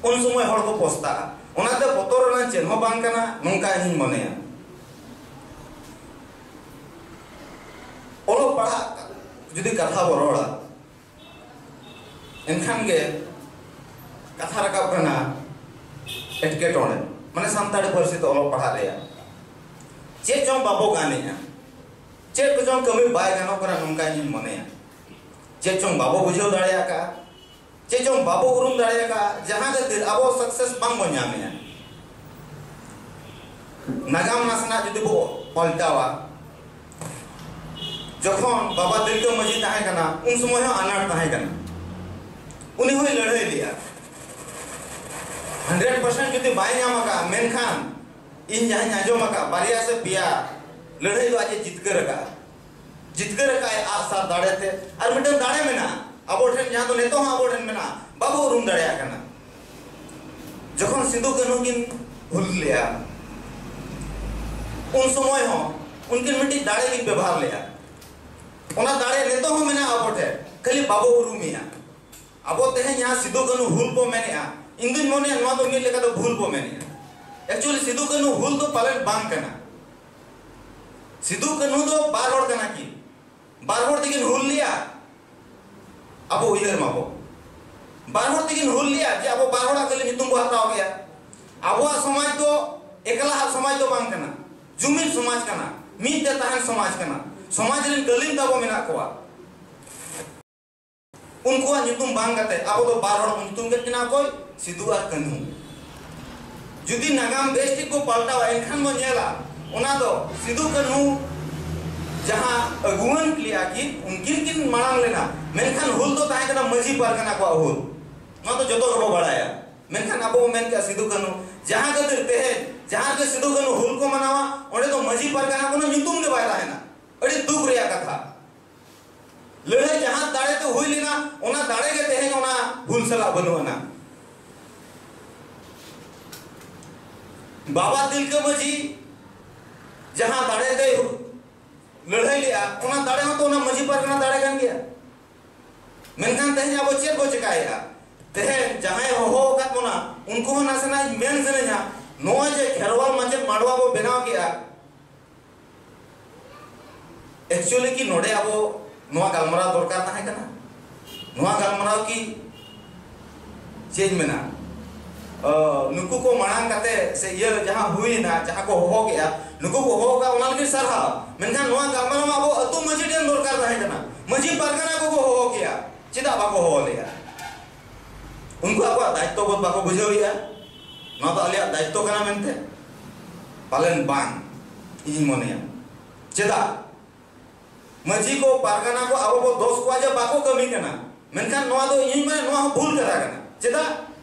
ᱩᱱ ᱥᱚᱢᱚᱭ ᱦᱚᱲ ᱠᱚ ᱯᱚᱥᱛᱟᱜᱼᱟ᱾ ᱚᱱᱟᱛᱮ ᱵᱚᱛᱚᱨ ᱨᱮᱱᱟᱜ ᱪᱮᱫ ᱦᱚᱸ ᱵᱟᱝ ᱠᱟᱱᱟ, ᱱᱚᱝᱠᱟ ᱤᱧᱤᱧ ᱢᱚᱱᱮᱭᱟ᱾ ᱚᱞᱚᱜ ᱯᱟᱲᱦᱟᱜ ᱡᱩᱫᱤ ᱠᱟᱛᱷᱟ ᱵᱚ ᱨᱚᱲᱟ, ᱮᱱᱠᱷᱟᱱ ᱜᱮ ᱠᱟᱛᱷᱟ ᱨᱟᱠᱟᱵ ᱠᱟᱱᱟ ᱮᱴᱠᱮᱴᱚᱬᱮ, ᱢᱟᱱᱮ ᱥᱟᱱᱛᱟᱲᱤ ᱯᱟᱹᱨᱥᱤ ᱛᱮ ᱚᱞᱚᱜ ᱯᱟᱲᱦᱟᱜ ᱨᱮᱭᱟᱜ ᱪᱮᱫ ᱪᱚᱝ ᱵᱟᱵᱚ ᱜᱟᱱᱮᱜᱼᱟ, ᱪᱮᱫ ᱠᱚᱪᱚᱝ ᱠᱟᱹᱢᱤ ᱵᱟᱭ ᱜᱟᱱᱚᱜ ᱠᱟᱱᱟ, ᱱᱚᱝᱠᱟ ᱤᱧᱤᱧ ᱢᱚᱱᱮᱭᱟ᱾ ᱪᱮᱫ ᱪᱚᱝ ᱵᱟᱵᱚ ᱵᱩᱡᱷᱟᱹᱣ ᱫᱟᱲᱮ ᱟᱠᱟᱫᱼᱟ, ᱪᱮᱫ ᱪᱚᱝ ᱵᱟᱵᱚ ᱩᱨᱩᱢ ᱫᱟᱲᱮ ᱟᱠᱟᱫᱼᱟ, ᱡᱟᱦᱟᱸ ᱠᱷᱟᱹᱛᱤᱨ ᱟᱵᱚ ᱥᱟᱠᱥᱮᱥ ᱵᱟᱝ ᱵᱚᱱ ᱧᱟᱢᱮᱜᱼᱟ᱾ ᱱᱟᱜᱟᱢ ᱱᱟᱥᱮᱱᱟᱜ ᱡᱩᱫᱤ ᱵᱚ ᱯᱟᱞᱴᱟᱣᱟ, ᱡᱚᱠᱷᱚᱱ ᱵᱟᱵᱟ ᱛᱤᱞᱠᱟᱹ ᱢᱟᱹᱡᱷᱤ ᱛᱟᱦᱮᱸ ᱠᱟᱱᱟ, ᱩᱱ ᱥᱚᱢᱚᱭ ᱦᱚᱸ ᱟᱱᱟᱴ ᱛᱟᱦᱮᱸ ᱠᱟᱱᱟ, ᱩᱱᱤ ᱦᱚᱸᱭ ᱞᱟᱹᱲᱦᱟᱹᱭ ᱞᱮᱜᱼᱟ᱾ ᱦᱟᱱᱰᱨᱮᱰ ᱯᱟᱨᱥᱮᱱᱴ ᱡᱩᱫᱤ ᱵᱟᱭ ᱧᱟᱢ ᱟᱠᱟᱫᱼᱟ, ᱢᱮᱱᱠᱷᱟᱱ ᱤᱧ ᱡᱟᱦᱟᱸᱧ ᱟᱸᱡᱚᱢ ᱟᱠᱟᱫ, ᱵᱟᱨᱭᱟ ᱥᱮ ᱯᱮᱭᱟ ᱞᱟᱹᱲᱦᱟᱹᱭ ᱫᱚ ᱟᱡ ᱮ ᱡᱤᱛᱠᱟᱹᱨ ᱟᱠᱟᱫᱼᱟ᱾ ᱡᱤᱛᱠᱟᱹᱨ ᱟᱠᱟᱫᱼᱟᱭ ᱟᱜᱼᱥᱟᱨ ᱫᱟᱲᱮ ᱛᱮ᱾ ᱟᱨ ᱢᱤᱫᱴᱟᱝ ᱫᱟᱲᱮ ᱢᱮᱱᱟᱜᱼᱟ ᱟᱵᱚ ᱴᱷᱮᱱ, ᱡᱟᱦᱟᱸ ᱫᱚ ᱱᱤᱛᱚᱜ ᱦᱚᱸ ᱟᱵᱚ ᱴᱷᱮᱱ ᱢᱮᱱᱟᱜᱼᱟ, ᱵᱟᱵᱚ ᱩᱨᱩᱢ ᱫᱟᱲᱮᱭᱟᱜ ᱠᱟᱱᱟ᱾ ᱡᱚᱠᱷᱚᱱ ᱥᱤᱫᱩ ᱠᱟᱹᱱᱦᱩ ᱠᱤᱱ ᱦᱩᱞ ᱞᱮᱜᱼᱟ, ᱩᱱ ᱥᱚᱢᱚᱭ ᱦᱚᱸ ᱩᱱᱠᱤᱱ ᱢᱤᱫᱴᱤᱡ ᱫᱟᱲᱮ ᱠᱤᱱ ᱵᱮᱵᱚᱦᱟᱨ ᱞᱮᱜᱼᱟ᱾ ᱚᱱᱟ ᱫᱟᱲᱮ ᱱᱤᱛᱚᱜ ᱦᱚᱸ ᱢᱮᱱᱟᱜᱼᱟ ᱟᱵᱚ ᱴᱷᱮᱱ, ᱠᱷᱟᱹᱞᱤ ᱵᱟᱵᱚ ᱩᱨᱩᱢᱮᱜᱼᱟ᱾ ᱟᱵᱚ ᱛᱮᱦᱮᱧ ᱡᱟᱦᱟᱸ ᱥᱤᱫᱩ ᱠᱟᱹᱱᱦᱩ ᱦᱩᱞ ᱵᱚ ᱢᱮᱱᱮᱜᱼᱟ, ᱤᱧ ᱫᱩᱧ ᱢᱚᱱᱮᱭᱟ ᱱᱚᱣᱟ ᱫᱚ ᱢᱤᱫ ᱞᱮᱠᱟ ᱫᱚ ᱵᱷᱩᱞ ᱵᱚ ᱢᱮᱱᱮᱜᱼᱟ᱾ ᱮᱠᱪᱩᱭᱮᱞᱤ ᱥᱤᱫᱩ ᱠᱟᱹᱱᱦᱩ ᱦᱩᱞ ᱫᱚ ᱯᱟᱞᱮᱱ ᱵᱟᱝ ᱠᱟᱱᱟ᱾ ᱥᱤᱫᱩ ᱠᱟᱹᱱᱦᱩ ᱫᱚ ᱵᱟᱨ ᱦᱚᱲ ᱠᱟᱱᱟ ᱠᱤᱱ, ᱵᱟᱨ ᱦᱚᱲ ᱛᱮᱠᱤᱱ ᱦᱩᱞ ᱞᱮᱜᱼᱟ᱾ ᱟᱵᱚ ᱩᱭᱦᱟᱹᱨ ᱢᱟᱵᱚ, ᱵᱟᱨ ᱦᱚᱲ ᱛᱮᱠᱤᱱ ᱦᱩᱞ ᱞᱮᱜᱼᱟ, ᱡᱮ ᱟᱵᱚ ᱵᱟᱨ ᱦᱚᱲᱟᱜ ᱠᱷᱟᱹᱞᱤ ᱧᱩᱛᱩᱢ ᱵᱚ ᱦᱟᱛᱟᱣ ᱠᱮᱜᱼᱟ᱾ ᱟᱵᱚᱣᱟᱜ ᱥᱚᱢᱟᱡᱽ ᱫᱚ ᱮᱠᱞᱟᱣᱟᱜ ᱥᱚᱢᱟᱡᱽ ᱫᱚ ᱵᱟᱝ ᱠᱟᱱᱟ, ᱡᱩᱢᱤᱫ ᱥᱚᱢᱟᱡᱽ ᱠᱟᱱᱟ, ᱢᱤᱫ ᱛᱮ ᱛᱟᱦᱮᱱ ᱥᱚᱢᱟᱡᱽ ᱠᱟᱱᱟ᱾ ᱥᱚᱢᱟᱡᱽ ᱨᱮᱱ ᱠᱟᱹᱞᱤᱢ ᱛᱟᱵᱚ ᱢᱮᱱᱟᱜ ᱠᱚᱣᱟ᱾ ᱩᱱᱠᱩᱣᱟᱜ ᱧᱩᱛᱩᱢ ᱵᱟᱝ ᱠᱟᱛᱮ ᱟᱵᱚ ᱫᱚ ᱵᱟᱨ ᱦᱚᱲ ᱵᱚᱱ ᱧᱩᱛᱩᱢ ᱠᱮᱫ ᱠᱤᱱᱟ, ᱚᱠᱚᱭ? ᱥᱤᱫᱩ ᱟᱨ ᱠᱟᱹᱱᱦᱩ᱾ ᱡᱩᱫᱤ ᱱᱟᱜᱟᱢ ᱵᱮᱥ ᱴᱷᱤᱠ ᱵᱚ ᱯᱟᱞᱴᱟᱣᱟ, ᱮᱱᱠᱷᱟᱱ ᱵᱚ ᱧᱮᱞᱟ ᱚᱱᱟ ᱫᱚ ᱥᱤᱫᱩ ᱠᱟᱹᱱᱦᱩ ᱡᱟᱦᱟᱸ ᱟᱹᱜᱩᱣᱟᱹᱱ ᱞᱮᱜᱼᱟ ᱠᱤᱱ, ᱩᱱᱠᱤᱱ ᱠᱤᱱ ᱢᱟᱲᱟᱝ ᱞᱮᱱᱟ, ᱢᱮᱱᱠᱷᱟᱱ ᱦᱩᱞ ᱫᱚ ᱛᱟᱦᱮᱸ ᱠᱟᱱᱟ ᱢᱟᱹᱡᱷᱤ ᱯᱟᱨᱜᱟᱱᱟ ᱠᱚᱣᱟᱜ ᱦᱩᱞ᱾ ᱱᱚᱣᱟ ᱫᱚ ᱡᱚᱛᱚ ᱜᱮᱵᱚ ᱵᱟᱲᱟᱭᱟ᱾ ᱢᱮᱱᱠᱷᱟᱱ ᱟᱵᱚ ᱵᱚ ᱢᱮᱱ ᱠᱮᱜᱼᱟ ᱥᱤᱫᱩ ᱠᱟᱹᱱᱦᱩ, ᱡᱟᱦᱟᱸ ᱠᱷᱟᱹᱛᱤᱨ ᱛᱮᱦᱮᱧ ᱡᱟᱦᱟᱸ ᱨᱮᱜᱮ ᱥᱤᱫᱩ ᱠᱟᱹᱱᱦᱩ ᱦᱩᱞ ᱠᱚ ᱢᱟᱱᱟᱣᱟ, ᱚᱸᱰᱮ ᱫᱚ ᱢᱟᱹᱡᱷᱤ ᱯᱟᱨᱜᱟᱱᱟ ᱠᱳᱱᱳ ᱧᱩᱛᱩᱢ ᱜᱮ ᱵᱟᱭ ᱛᱟᱦᱮᱱᱟ᱾ ᱟᱹᱰᱤ ᱫᱩᱠ ᱨᱮᱭᱟᱜ ᱠᱟᱛᱷᱟ᱾ ᱞᱟᱹᱲᱦᱟᱹᱭ ᱡᱟᱦᱟᱸ ᱫᱟᱲᱮ ᱛᱮ ᱦᱩᱭ ᱞᱮᱱᱟ, ᱚᱱᱟ ᱫᱟᱲᱮ ᱜᱮ ᱛᱮᱦᱮᱧ ᱚᱱᱟ ᱵᱷᱩᱞ ᱥᱟᱞᱟᱜ ᱵᱟᱹᱱᱩᱜ ᱟᱱᱟ᱾ ᱵᱟᱵᱟ ᱛᱤᱞᱠᱟᱹ ᱢᱟᱹᱡᱷᱤ ᱡᱟᱦᱟᱸ ᱫᱟᱲᱮ ᱛᱮᱭ ᱞᱟᱹᱲᱦᱟᱹᱭ ᱞᱮᱜᱼᱟ, ᱚᱱᱟ ᱫᱟᱲᱮ ᱦᱚᱸᱛᱚ ᱚᱱᱟ ᱢᱟᱹᱡᱷᱤ ᱯᱟᱨᱜᱟᱱᱟ ᱫᱟᱲᱮ ᱠᱟᱱ ᱜᱮᱭᱟ᱾ ᱢᱮᱱᱠᱷᱟᱱ ᱛᱮᱦᱮᱧ ᱟᱵᱚ ᱪᱮᱫ ᱵᱚ ᱪᱮᱠᱟᱭᱮᱫᱼᱟ? ᱛᱮᱦᱮᱧ ᱡᱟᱦᱟᱸᱭ ᱦᱚᱦᱚ ᱟᱠᱟᱫ ᱵᱚᱱᱟ, ᱩᱱᱠᱩ ᱦᱚᱸ ᱱᱟᱥᱮᱱᱟᱜ ᱤᱧ ᱢᱮᱱ ᱥᱟᱱᱟᱧᱟ, ᱱᱚᱣᱟ ᱡᱮ ᱠᱷᱮᱨᱣᱟᱞ ᱢᱟᱪᱮᱫ ᱢᱟᱰᱣᱟ ᱵᱚ ᱵᱮᱱᱟᱣ ᱠᱮᱜᱼᱟ, actually ᱠᱤ ᱱᱚᱰᱮ ᱟᱵᱚ ᱱᱚᱣᱟ ᱜᱟᱞᱢᱟᱨᱟᱣ ᱫᱚᱨᱠᱟᱨ ᱛᱟᱦᱮᱸ ᱠᱟᱱᱟ? ᱱᱚᱣᱟ ᱜᱟᱞᱢᱟᱨᱟᱣ ᱠᱤ ᱪᱮᱫ ᱤᱧ ᱢᱮᱱᱟ, ᱱᱩᱠᱩ ᱠᱚ ᱢᱟᱲᱟᱝ ᱠᱟᱛᱮ ᱥᱮ ᱤᱭᱟᱹ ᱡᱟᱦᱟᱸ ᱦᱩᱭᱱᱟ, ᱡᱟᱦᱟᱸ ᱠᱚ ᱦᱚᱦᱚ ᱠᱮᱜᱼᱟ, ᱱᱩᱠᱩ ᱠᱚ ᱦᱚᱦᱚ ᱠᱟᱜᱼᱟ, ᱚᱱᱟ ᱞᱟᱹᱜᱤᱫ ᱥᱟᱨᱦᱟᱣ᱾ ᱢᱮᱱᱠᱷᱟᱱ ᱱᱚᱣᱟ ᱜᱟᱞᱢᱟᱨᱟᱣ ᱢᱟ ᱟᱵᱚ ᱟᱹᱛᱩ ᱢᱟᱹᱡᱷᱤ ᱴᱷᱮᱱ ᱫᱚᱨᱠᱟᱨ ᱛᱟᱦᱮᱸ ᱠᱟᱱᱟ᱾ ᱢᱟᱹᱡᱷᱤ ᱯᱟᱨᱜᱟᱱᱟ ᱠᱚᱠᱚ ᱦᱚᱦᱚ ᱠᱮᱜᱼᱟ, ᱪᱮᱫᱟᱜ ᱵᱟᱠᱚ ᱦᱚᱦᱚ ᱞᱮᱜᱼᱟ? ᱩᱱᱠᱩ ᱟᱠᱚᱣᱟᱜ ᱫᱟᱭᱤᱛᱛᱚ ᱵᱳᱫᱷ ᱵᱟᱠᱚ ᱵᱩᱡᱷᱟᱹᱣᱮᱜᱼᱟ, ᱱᱚᱣᱟ ᱫᱚ ᱟᱞᱮᱭᱟᱜ ᱫᱟᱭᱤᱛᱛᱚ ᱠᱟᱱᱟ ᱢᱮᱱᱛᱮ? ᱯᱟᱞᱮᱱ ᱵᱟᱝ, ᱤᱧᱤᱧ ᱢᱚᱱᱮᱭᱟ᱾ ᱪᱮᱫᱟᱜ? ᱢᱟᱹᱡᱷᱤ ᱠᱚ, ᱯᱟᱨᱜᱟᱱᱟ ᱠᱚ ᱟᱵᱚ ᱵᱚ ᱫᱳᱥ ᱠᱚᱣᱟ ᱡᱮ ᱵᱟᱠᱚ ᱠᱟᱹᱢᱤ ᱠᱟᱱᱟ, ᱢᱮᱱᱠᱷᱟᱱ ᱱᱚᱣᱟ ᱫᱚ ᱤᱧᱤᱧ ᱢᱮᱱᱟ, ᱱᱚᱣᱟ ᱦᱚᱸ ᱵᱷᱩᱞ ᱠᱟᱛᱷᱟ ᱠᱟᱱᱟ᱾ ᱪᱮᱫᱟᱜ?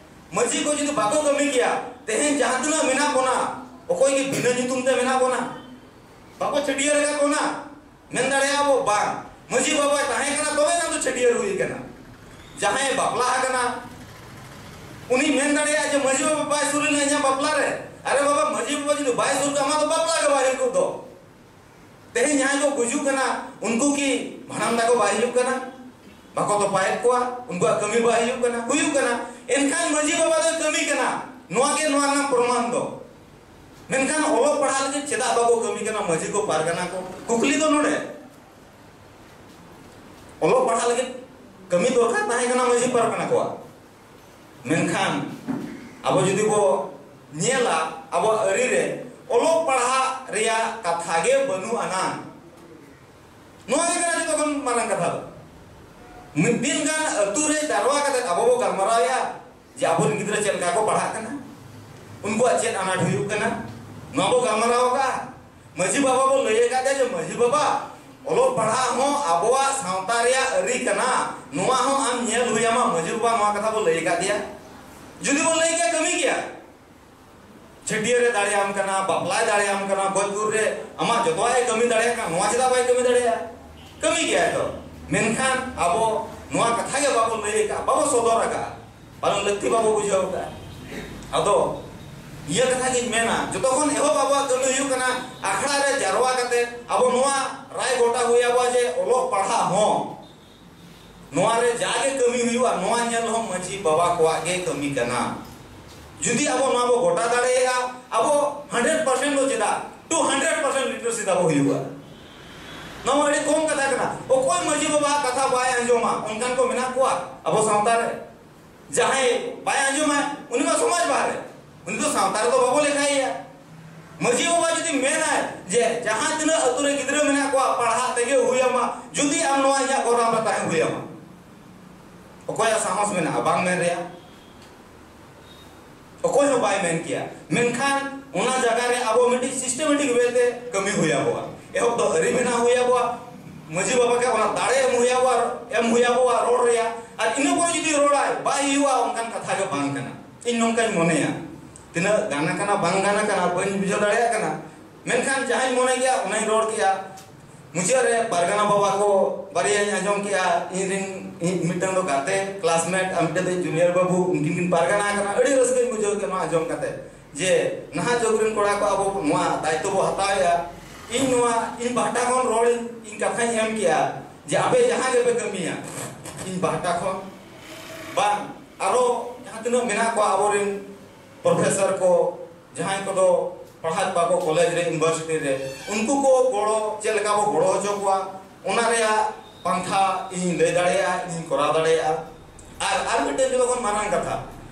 ᱢᱟᱹᱡᱷᱤ ᱠᱚ ᱡᱩᱫᱤ ᱵᱟᱠᱚ ᱠᱟᱹᱢᱤ ᱠᱮᱭᱟ, ᱛᱮᱦᱮᱧ ᱡᱟᱦᱟᱸ ᱛᱤᱱᱟᱹᱜ ᱢᱮᱱᱟᱜ ᱵᱚᱱᱟ, ᱚᱠᱚᱭ ᱜᱮ ᱵᱤᱱᱟᱹ ᱧᱩᱛᱩᱢ ᱛᱮ ᱢᱮᱱᱟᱜ ᱵᱚᱱᱟ, ᱵᱟᱠᱚ ᱪᱷᱟᱹᱴᱭᱟᱹᱨ ᱟᱠᱟᱫ ᱵᱚᱱᱟ, ᱢᱮᱱ ᱫᱟᱲᱮᱭᱟᱜᱼᱟ ᱵᱚ, ᱵᱟᱝ, ᱢᱟᱹᱡᱷᱤ ᱵᱟᱵᱟᱭ ᱛᱟᱦᱮᱸ ᱠᱟᱱᱟ, ᱛᱚᱵᱮ ᱮᱱᱟ ᱫᱚ ᱪᱷᱟᱹᱴᱭᱟᱹᱨ ᱦᱩᱭ ᱠᱟᱱᱟ᱾ ᱡᱟᱦᱟᱸᱭ ᱵᱟᱯᱞᱟ ᱟᱠᱟᱱᱟ, ᱩᱱᱤ ᱢᱮᱱ ᱫᱟᱲᱮᱭᱟᱜᱼᱟ ᱡᱮ, "ᱢᱟᱹᱡᱷᱤ ᱵᱟᱵᱟ ᱵᱟᱭ ᱥᱩᱨ ᱞᱮᱱᱟ ᱤᱧᱟᱹᱜ ᱵᱟᱯᱞᱟ ᱨᱮ, ᱟᱨᱮ ᱵᱟᱵᱟ, ᱢᱟᱹᱡᱷᱤ ᱵᱟᱵᱟ ᱡᱩᱫᱤ ᱵᱟᱭ ᱥᱩᱨ ᱠᱚᱜᱼᱟ, ᱟᱢᱟᱜ ᱫᱚ ᱵᱟᱯᱞᱟ ᱜᱮ ᱵᱟᱭ ᱦᱩᱭ ᱠᱚᱜ ᱫᱚ᱾" ᱛᱮᱦᱮᱧ ᱡᱟᱦᱟᱸᱭ ᱠᱚ ᱜᱩᱡᱩᱜ ᱠᱟᱱᱟ, ᱩᱱᱠᱩ ᱠᱤ ᱵᱷᱟᱸᱰᱟᱱ ᱛᱟᱠᱚ ᱵᱟᱭ ᱦᱩᱭᱩᱜ ᱠᱟᱱᱟ? ᱵᱟᱠᱚ ᱛᱚᱯᱟᱭᱮᱫ ᱠᱚᱣᱟ, ᱩᱱᱠᱩᱣᱟᱜ ᱠᱟᱹᱢᱤ ᱵᱟᱭ ᱦᱩᱭᱩᱜ ᱠᱟᱱᱟ? ᱦᱩᱭᱩᱜ ᱠᱟᱱᱟ᱾ ᱮᱱᱠᱷᱟᱱ ᱢᱟᱹᱡᱷᱤ ᱵᱟᱵᱟ ᱫᱚᱭ ᱠᱟᱹᱢᱤ ᱠᱟᱱᱟ, ᱱᱚᱣᱟ ᱜᱮ ᱱᱚᱣᱟ ᱨᱮᱱᱟᱜ ᱯᱨᱚᱢᱟᱱ ᱫᱚ᱾ ᱢᱮᱱᱠᱷᱟᱱ ᱚᱞᱚᱜ ᱯᱟᱲᱦᱟᱜ ᱞᱟᱹᱜᱤᱫ ᱪᱮᱫᱟᱜ ᱵᱟᱠᱚ ᱠᱟᱹᱢᱤ ᱠᱟᱱᱟ ᱢᱟᱹᱡᱷᱤ ᱠᱚ, ᱯᱟᱨᱜᱟᱱᱟ ᱠᱚ? ᱠᱩᱠᱞᱤ ᱫᱚ ᱱᱚᱰᱮ, ᱚᱞᱚᱜ ᱯᱟᱲᱦᱟᱜ ᱞᱟᱹᱜᱤᱫ ᱠᱟᱹᱢᱤ ᱫᱚᱨᱠᱟᱨ ᱛᱟᱦᱮᱸ ᱠᱟᱱᱟ ᱢᱟᱹᱡᱷᱤ ᱯᱟᱨᱜᱟᱱᱟ ᱠᱚᱣᱟᱜ, ᱢᱮᱱᱠᱷᱟᱱ ᱟᱵᱚ ᱡᱩᱫᱤ ᱵᱚ ᱧᱮᱞᱟ ᱟᱵᱚᱣᱟᱜ ᱟᱹᱨᱤ ᱨᱮ ᱚᱞᱚᱜ ᱯᱟᱲᱦᱟᱜ ᱨᱮᱭᱟᱜ ᱠᱟᱛᱷᱟ ᱜᱮ ᱵᱟᱹᱱᱩᱜ ᱟᱱᱟ᱾ ᱱᱚᱣᱟ ᱜᱮ ᱠᱟᱱᱟ ᱡᱚᱛᱚ ᱠᱷᱚᱱ ᱢᱟᱨᱟᱝ ᱠᱟᱛᱷᱟ ᱫᱚ᱾ ᱢᱤᱫ ᱫᱤᱱ ᱜᱟᱱ ᱟᱹᱛᱩ ᱨᱮ ᱡᱟᱨᱣᱟ ᱠᱟᱛᱮ ᱟᱵᱚ ᱵᱚ ᱜᱟᱞᱢᱟᱨᱟᱣᱮᱜᱼᱟ ᱡᱮ ᱟᱵᱚᱨᱮᱱ ᱜᱤᱫᱽᱨᱟᱹ ᱪᱮᱫ ᱞᱮᱠᱟ ᱠᱚ ᱯᱟᱲᱦᱟᱜ ᱠᱟᱱᱟ, ᱩᱱᱠᱩᱣᱟᱜ ᱪᱮᱫ ᱟᱱᱟᱴ ᱦᱩᱭᱩᱜ ᱠᱟᱱᱟ, ᱱᱚᱣᱟ ᱵᱚ ᱜᱟᱞᱢᱟᱨᱟᱣ ᱟᱠᱟᱫᱼᱟ᱾ ᱢᱟᱹᱡᱷᱤ ᱵᱟᱵᱟ ᱵᱚ ᱞᱟᱹᱭ ᱟᱠᱟᱫ ᱫᱮᱭᱟ ᱡᱮ, "ᱢᱟᱹᱡᱷᱤ ᱵᱟᱵᱟ, ᱚᱞᱚᱜ ᱯᱟᱲᱦᱟᱜ ᱦᱚᱸ ᱟᱵᱚᱣᱟᱜ ᱥᱟᱶᱛᱟ ᱨᱮᱭᱟᱜ ᱟᱹᱨᱤ ᱠᱟᱱᱟ, ᱱᱚᱣᱟ ᱦᱚᱸ ᱟᱢ ᱧᱮᱞ ᱦᱩᱭ ᱟᱢᱟ᱾" ᱢᱟᱹᱡᱷᱤ ᱵᱟᱵᱟ ᱱᱚᱣᱟ ᱠᱟᱛᱷᱟ ᱵᱚ ᱞᱟᱹᱭ ᱟᱠᱟᱫ ᱫᱮᱭᱟ᱾ ᱡᱩᱫᱤ ᱵᱚ ᱞᱟᱹᱭ ᱠᱮᱭᱟ, ᱠᱟᱹᱢᱤ ᱜᱮᱭᱟ᱾ ᱪᱷᱟᱹᱴᱭᱟᱹᱨ ᱮ ᱫᱟᱲᱮᱭᱟᱢ ᱠᱟᱱᱟ, ᱵᱟᱯᱞᱟᱭ ᱫᱟᱲᱮᱭᱟᱢ ᱠᱟᱱᱟ, ᱜᱚᱡ ᱜᱩᱨ ᱨᱮ ᱟᱢᱟᱜ ᱡᱚᱛᱚᱣᱟᱜ ᱮ ᱠᱟᱹᱢᱤ ᱫᱟᱲᱮᱭᱟᱜ ᱠᱟᱱᱟ, ᱱᱚᱣᱟ ᱪᱮᱫᱟᱜ ᱵᱟᱭ ᱠᱟᱹᱢᱤ ᱫᱟᱲᱮᱭᱟᱜᱼᱟ? ᱠᱟᱹᱢᱤ ᱜᱮᱭᱟᱭ ᱛᱚ᱾ ᱢᱮᱱᱠᱷᱟᱱ ᱟᱵᱚ ᱱᱚᱣᱟ ᱠᱟᱛᱷᱟ ᱜᱮ ᱵᱟᱵᱚ ᱞᱟᱹᱭ ᱟᱠᱟᱫᱼᱟ, ᱵᱟᱵᱚ ᱥᱚᱫᱚᱨ ᱟᱠᱟᱫᱼᱟ, ᱯᱟᱞᱮᱱ ᱞᱟᱹᱠᱛᱤ ᱵᱟᱵᱚ ᱵᱩᱡᱷᱟᱹᱣ ᱟᱠᱟᱫᱼᱟ᱾ ᱟᱫᱚ ᱱᱤᱭᱟᱹ ᱠᱟᱛᱷᱟ ᱜᱤᱧ ᱢᱮᱱᱟ, ᱡᱚᱛᱚ ᱠᱷᱚᱱ ᱮᱦᱚᱵ ᱟᱵᱚᱣᱟᱜ ᱠᱟᱹᱢᱤ ᱦᱩᱭᱩᱜ ᱠᱟᱱᱟ ᱟᱠᱷᱲᱟ ᱨᱮ ᱡᱟᱨᱣᱟ ᱠᱟᱛᱮ ᱟᱵᱚ ᱱᱚᱣᱟ ᱨᱟᱭ ᱜᱚᱴᱟ ᱦᱩᱭ ᱟᱵᱚᱣᱟ ᱡᱮ ᱚᱞᱚᱜ ᱯᱟᱲᱦᱟᱜ ᱦᱚᱸ ᱱᱚᱣᱟ ᱨᱮ ᱡᱟᱜᱮ ᱠᱟᱹᱢᱤ ᱦᱩᱭᱩᱜᱼᱟ, ᱱᱚᱣᱟ ᱧᱮᱞ ᱦᱚᱸ ᱢᱟᱹᱡᱷᱤ ᱵᱟᱵᱟ ᱠᱚᱣᱟᱜ ᱜᱮ ᱠᱟᱹᱢᱤ ᱠᱟᱱᱟ᱾ ᱡᱩᱫᱤ ᱟᱵᱚ ᱱᱚᱣᱟ ᱵᱚ ᱜᱚᱴᱟ ᱫᱟᱲᱮᱭᱟᱜᱼᱟ, ᱟᱵᱚ ᱦᱟᱱᱰᱨᱮᱰ ᱯᱟᱨᱥᱮᱱᱴ ᱫᱚ ᱪᱮᱫᱟᱜ, ᱴᱩ ᱦᱟᱱᱰᱨᱮᱰ ᱯᱟᱨᱥᱮᱱᱴ ᱞᱤᱴᱟᱨᱮᱥᱤ ᱛᱟᱵᱚ ᱦᱩᱭᱩᱜᱼᱟ᱾ ᱱᱚᱣᱟ ᱟᱹᱰᱤ ᱠᱚᱢ ᱠᱟᱛᱷᱟ ᱠᱟᱱᱟ᱾ ᱚᱠᱚᱭ ᱢᱟᱹᱡᱷᱤ ᱵᱟᱵᱟᱣᱟᱜ ᱠᱟᱛᱷᱟ ᱵᱟᱭ ᱟᱸᱡᱚᱢᱟ, ᱚᱱᱠᱟᱱ ᱠᱚ ᱢᱮᱱᱟᱜ ᱠᱚᱣᱟ ᱟᱵᱚ ᱥᱟᱶᱛᱟ ᱨᱮ? ᱡᱟᱦᱟᱸᱭ ᱵᱟᱭ ᱟᱸᱡᱚᱢᱟ, ᱩᱱᱤ ᱢᱟ ᱥᱚᱢᱟᱡᱽ ᱵᱟᱦᱨᱮ, ᱩᱱᱤ ᱫᱚ ᱥᱟᱶᱛᱟ ᱨᱮᱫᱚ ᱵᱟᱵᱚ ᱞᱮᱠᱷᱟᱭᱮᱭᱟ᱾ ᱢᱟᱹᱡᱷᱤ ᱵᱟᱵᱟ ᱡᱩᱫᱤ ᱢᱮᱱᱟᱭ ᱡᱮ ᱡᱟᱦᱟᱸ ᱛᱤᱱᱟᱹᱜ ᱟᱹᱛᱩ ᱨᱮ ᱜᱤᱫᱽᱨᱟᱹ ᱢᱮᱱᱟᱜ ᱠᱚᱣᱟ, ᱯᱟᱲᱦᱟᱜ ᱛᱮᱜᱮ ᱦᱩᱭ ᱟᱢᱟ, ᱡᱩᱫᱤ ᱟᱢ ᱱᱚᱣᱟ ᱤᱧᱟᱹᱜ ᱜᱚᱨᱟᱢ ᱨᱮ ᱛᱟᱦᱮᱸ ᱦᱩᱭ ᱟᱢᱟ, ᱚᱠᱚᱭᱟᱜ ᱥᱟᱦᱚᱥ ᱢᱮᱱᱟᱜᱼᱟ ᱵᱟᱝ ᱢᱮᱱ ᱨᱮᱭᱟᱜ? ᱚᱠᱚᱭ ᱦᱚᱸ ᱵᱟᱭ ᱢᱮᱱ ᱠᱮᱭᱟ᱾ ᱢᱮᱱᱠᱷᱟᱱ ᱚᱱᱟ ᱡᱟᱭᱜᱟ ᱨᱮ ᱟᱵᱚ ᱢᱤᱫᱴᱤᱡ systematic way ᱛᱮ ᱠᱟᱹᱢᱤ ᱦᱩᱭ ᱟᱵᱚᱣᱟ᱾ ᱮᱦᱚᱵ ᱫᱚ ᱟᱹᱨᱤ ᱵᱮᱱᱟᱣ ᱦᱩᱭ ᱟᱵᱚᱣᱟ, ᱢᱟᱹᱡᱷᱤ ᱵᱟᱵᱟ ᱜᱮ ᱚᱱᱟ ᱫᱟᱲᱮ ᱮᱢ ᱦᱩᱭ ᱟᱵᱚᱣᱟ, ᱮᱢ ᱦᱩᱭ ᱟᱵᱚᱣᱟ ᱨᱚᱲ ᱨᱮᱭᱟᱜ᱾ ᱟᱨ ᱤᱱᱟᱹ ᱯᱚᱨᱮ ᱡᱩᱫᱤ ᱨᱚᱲᱟᱭ, ᱵᱟᱭ ᱦᱩᱭᱩᱜᱼᱟ, ᱚᱱᱠᱟᱱ ᱠᱟᱛᱷᱟ ᱜᱮ ᱵᱟᱝ ᱠᱟᱱᱟ᱾ ᱤᱧ ᱱᱚᱝᱠᱟᱧ ᱢᱚᱱᱮᱭᱟ, ᱛᱤᱱᱟᱹᱜ ᱜᱟᱱ ᱟᱠᱟᱱᱟ ᱵᱟᱝ ᱜᱟᱱ ᱟᱠᱟᱱᱟ ᱵᱟᱹᱧ ᱵᱩᱡᱷᱟᱹᱣ ᱫᱟᱲᱮᱭᱟᱜ ᱠᱟᱱᱟ, ᱢᱮᱱᱠᱷᱟᱱ ᱡᱟᱦᱟᱸᱧ ᱢᱚᱱᱮ ᱠᱮᱜᱼᱟ ᱚᱱᱟᱧ ᱨᱚᱲ ᱠᱮᱜᱼᱟ᱾ ᱢᱩᱪᱟᱹᱫ ᱨᱮ ᱯᱟᱨᱜᱟᱱᱟ ᱵᱟᱵᱟ ᱠᱚ ᱵᱟᱨᱭᱟᱧ ᱟᱸᱡᱚᱢ ᱠᱮᱜᱼᱟ, ᱤᱧ ᱨᱮᱱ, ᱤᱧ ᱢᱤᱫᱴᱟᱝ ᱫᱚ ᱜᱟᱛᱮ classmate ᱟᱨ ᱢᱤᱫᱴᱟᱝ ᱫᱚ junior ᱵᱟᱹᱵᱩ, ᱩᱱᱠᱤᱱ ᱠᱤᱱ ᱯᱟᱨᱜᱟᱱᱟ ᱟᱠᱟᱱᱟ᱾ ᱟᱹᱰᱤ ᱨᱟᱹᱥᱠᱟᱹᱧ ᱵᱩᱡᱷᱟᱹᱣ ᱠᱮᱜᱼᱟ ᱱᱚᱣᱟ ᱟᱸᱡᱚᱢ ᱠᱟᱛᱮ, ᱡᱮ ᱱᱟᱦᱟᱜ ᱡᱩᱜᱽ ᱨᱮᱱ ᱠᱚᱲᱟ ᱠᱚ ᱟᱵᱚ ᱱᱚᱣᱟ ᱫᱟᱭᱤᱛᱛᱚ ᱵᱚ ᱦᱟᱛᱟᱣᱮᱜᱼᱟ᱾ ᱤᱧ ᱱᱚᱣᱟ, ᱤᱧ ᱯᱟᱦᱴᱟ ᱠᱷᱚᱱ ᱨᱚᱲ ᱤᱧ, ᱤᱧ ᱠᱟᱛᱷᱟᱧ ᱮᱢ ᱠᱮᱜᱼᱟ ᱡᱮ ᱟᱯᱮ ᱡᱟᱦᱟᱸ ᱜᱮᱯᱮ ᱠᱟᱹᱢᱤᱭᱟ, ᱤᱧ ᱯᱟᱦᱴᱟ ᱠᱷᱚᱱ ᱵᱟᱝ, ᱟᱨᱚ ᱡᱟᱦᱟᱸ ᱛᱤᱱᱟᱹᱜ ᱢᱮᱱᱟᱜ ᱠᱚᱣᱟ ᱟᱵᱚᱨᱮᱱ professor ᱠᱚ, ᱡᱟᱦᱟᱸᱭ ᱠᱚᱫᱚ ᱯᱟᱲᱦᱟᱣᱮᱫ ᱠᱚᱣᱟ ᱠᱚ ᱠᱚᱞᱮᱡᱽ ᱨᱮ, university ᱨᱮ, ᱩᱱᱠᱩ ᱠᱚ ᱜᱚᱲᱚ, ᱪᱮᱫ ᱞᱮᱠᱟ ᱵᱚ ᱜᱚᱲᱚ ᱦᱚᱪᱚ ᱠᱚᱣᱟ, ᱚᱱᱟ ᱨᱮᱭᱟᱜ ᱯᱟᱱᱛᱷᱟ ᱤᱧ ᱞᱟᱹᱭ ᱫᱟᱲᱮᱭᱟᱜᱼᱟ, ᱤᱧ ᱠᱚᱨᱟᱣ ᱫᱟᱲᱮᱭᱟᱜᱼᱟ᱾ ᱟᱨ, ᱟᱨ ᱢᱤᱫᱴᱮᱱ ᱡᱚᱛᱚ ᱠᱷᱚᱱ ᱢᱟᱨᱟᱝ ᱠᱟᱛᱷᱟ,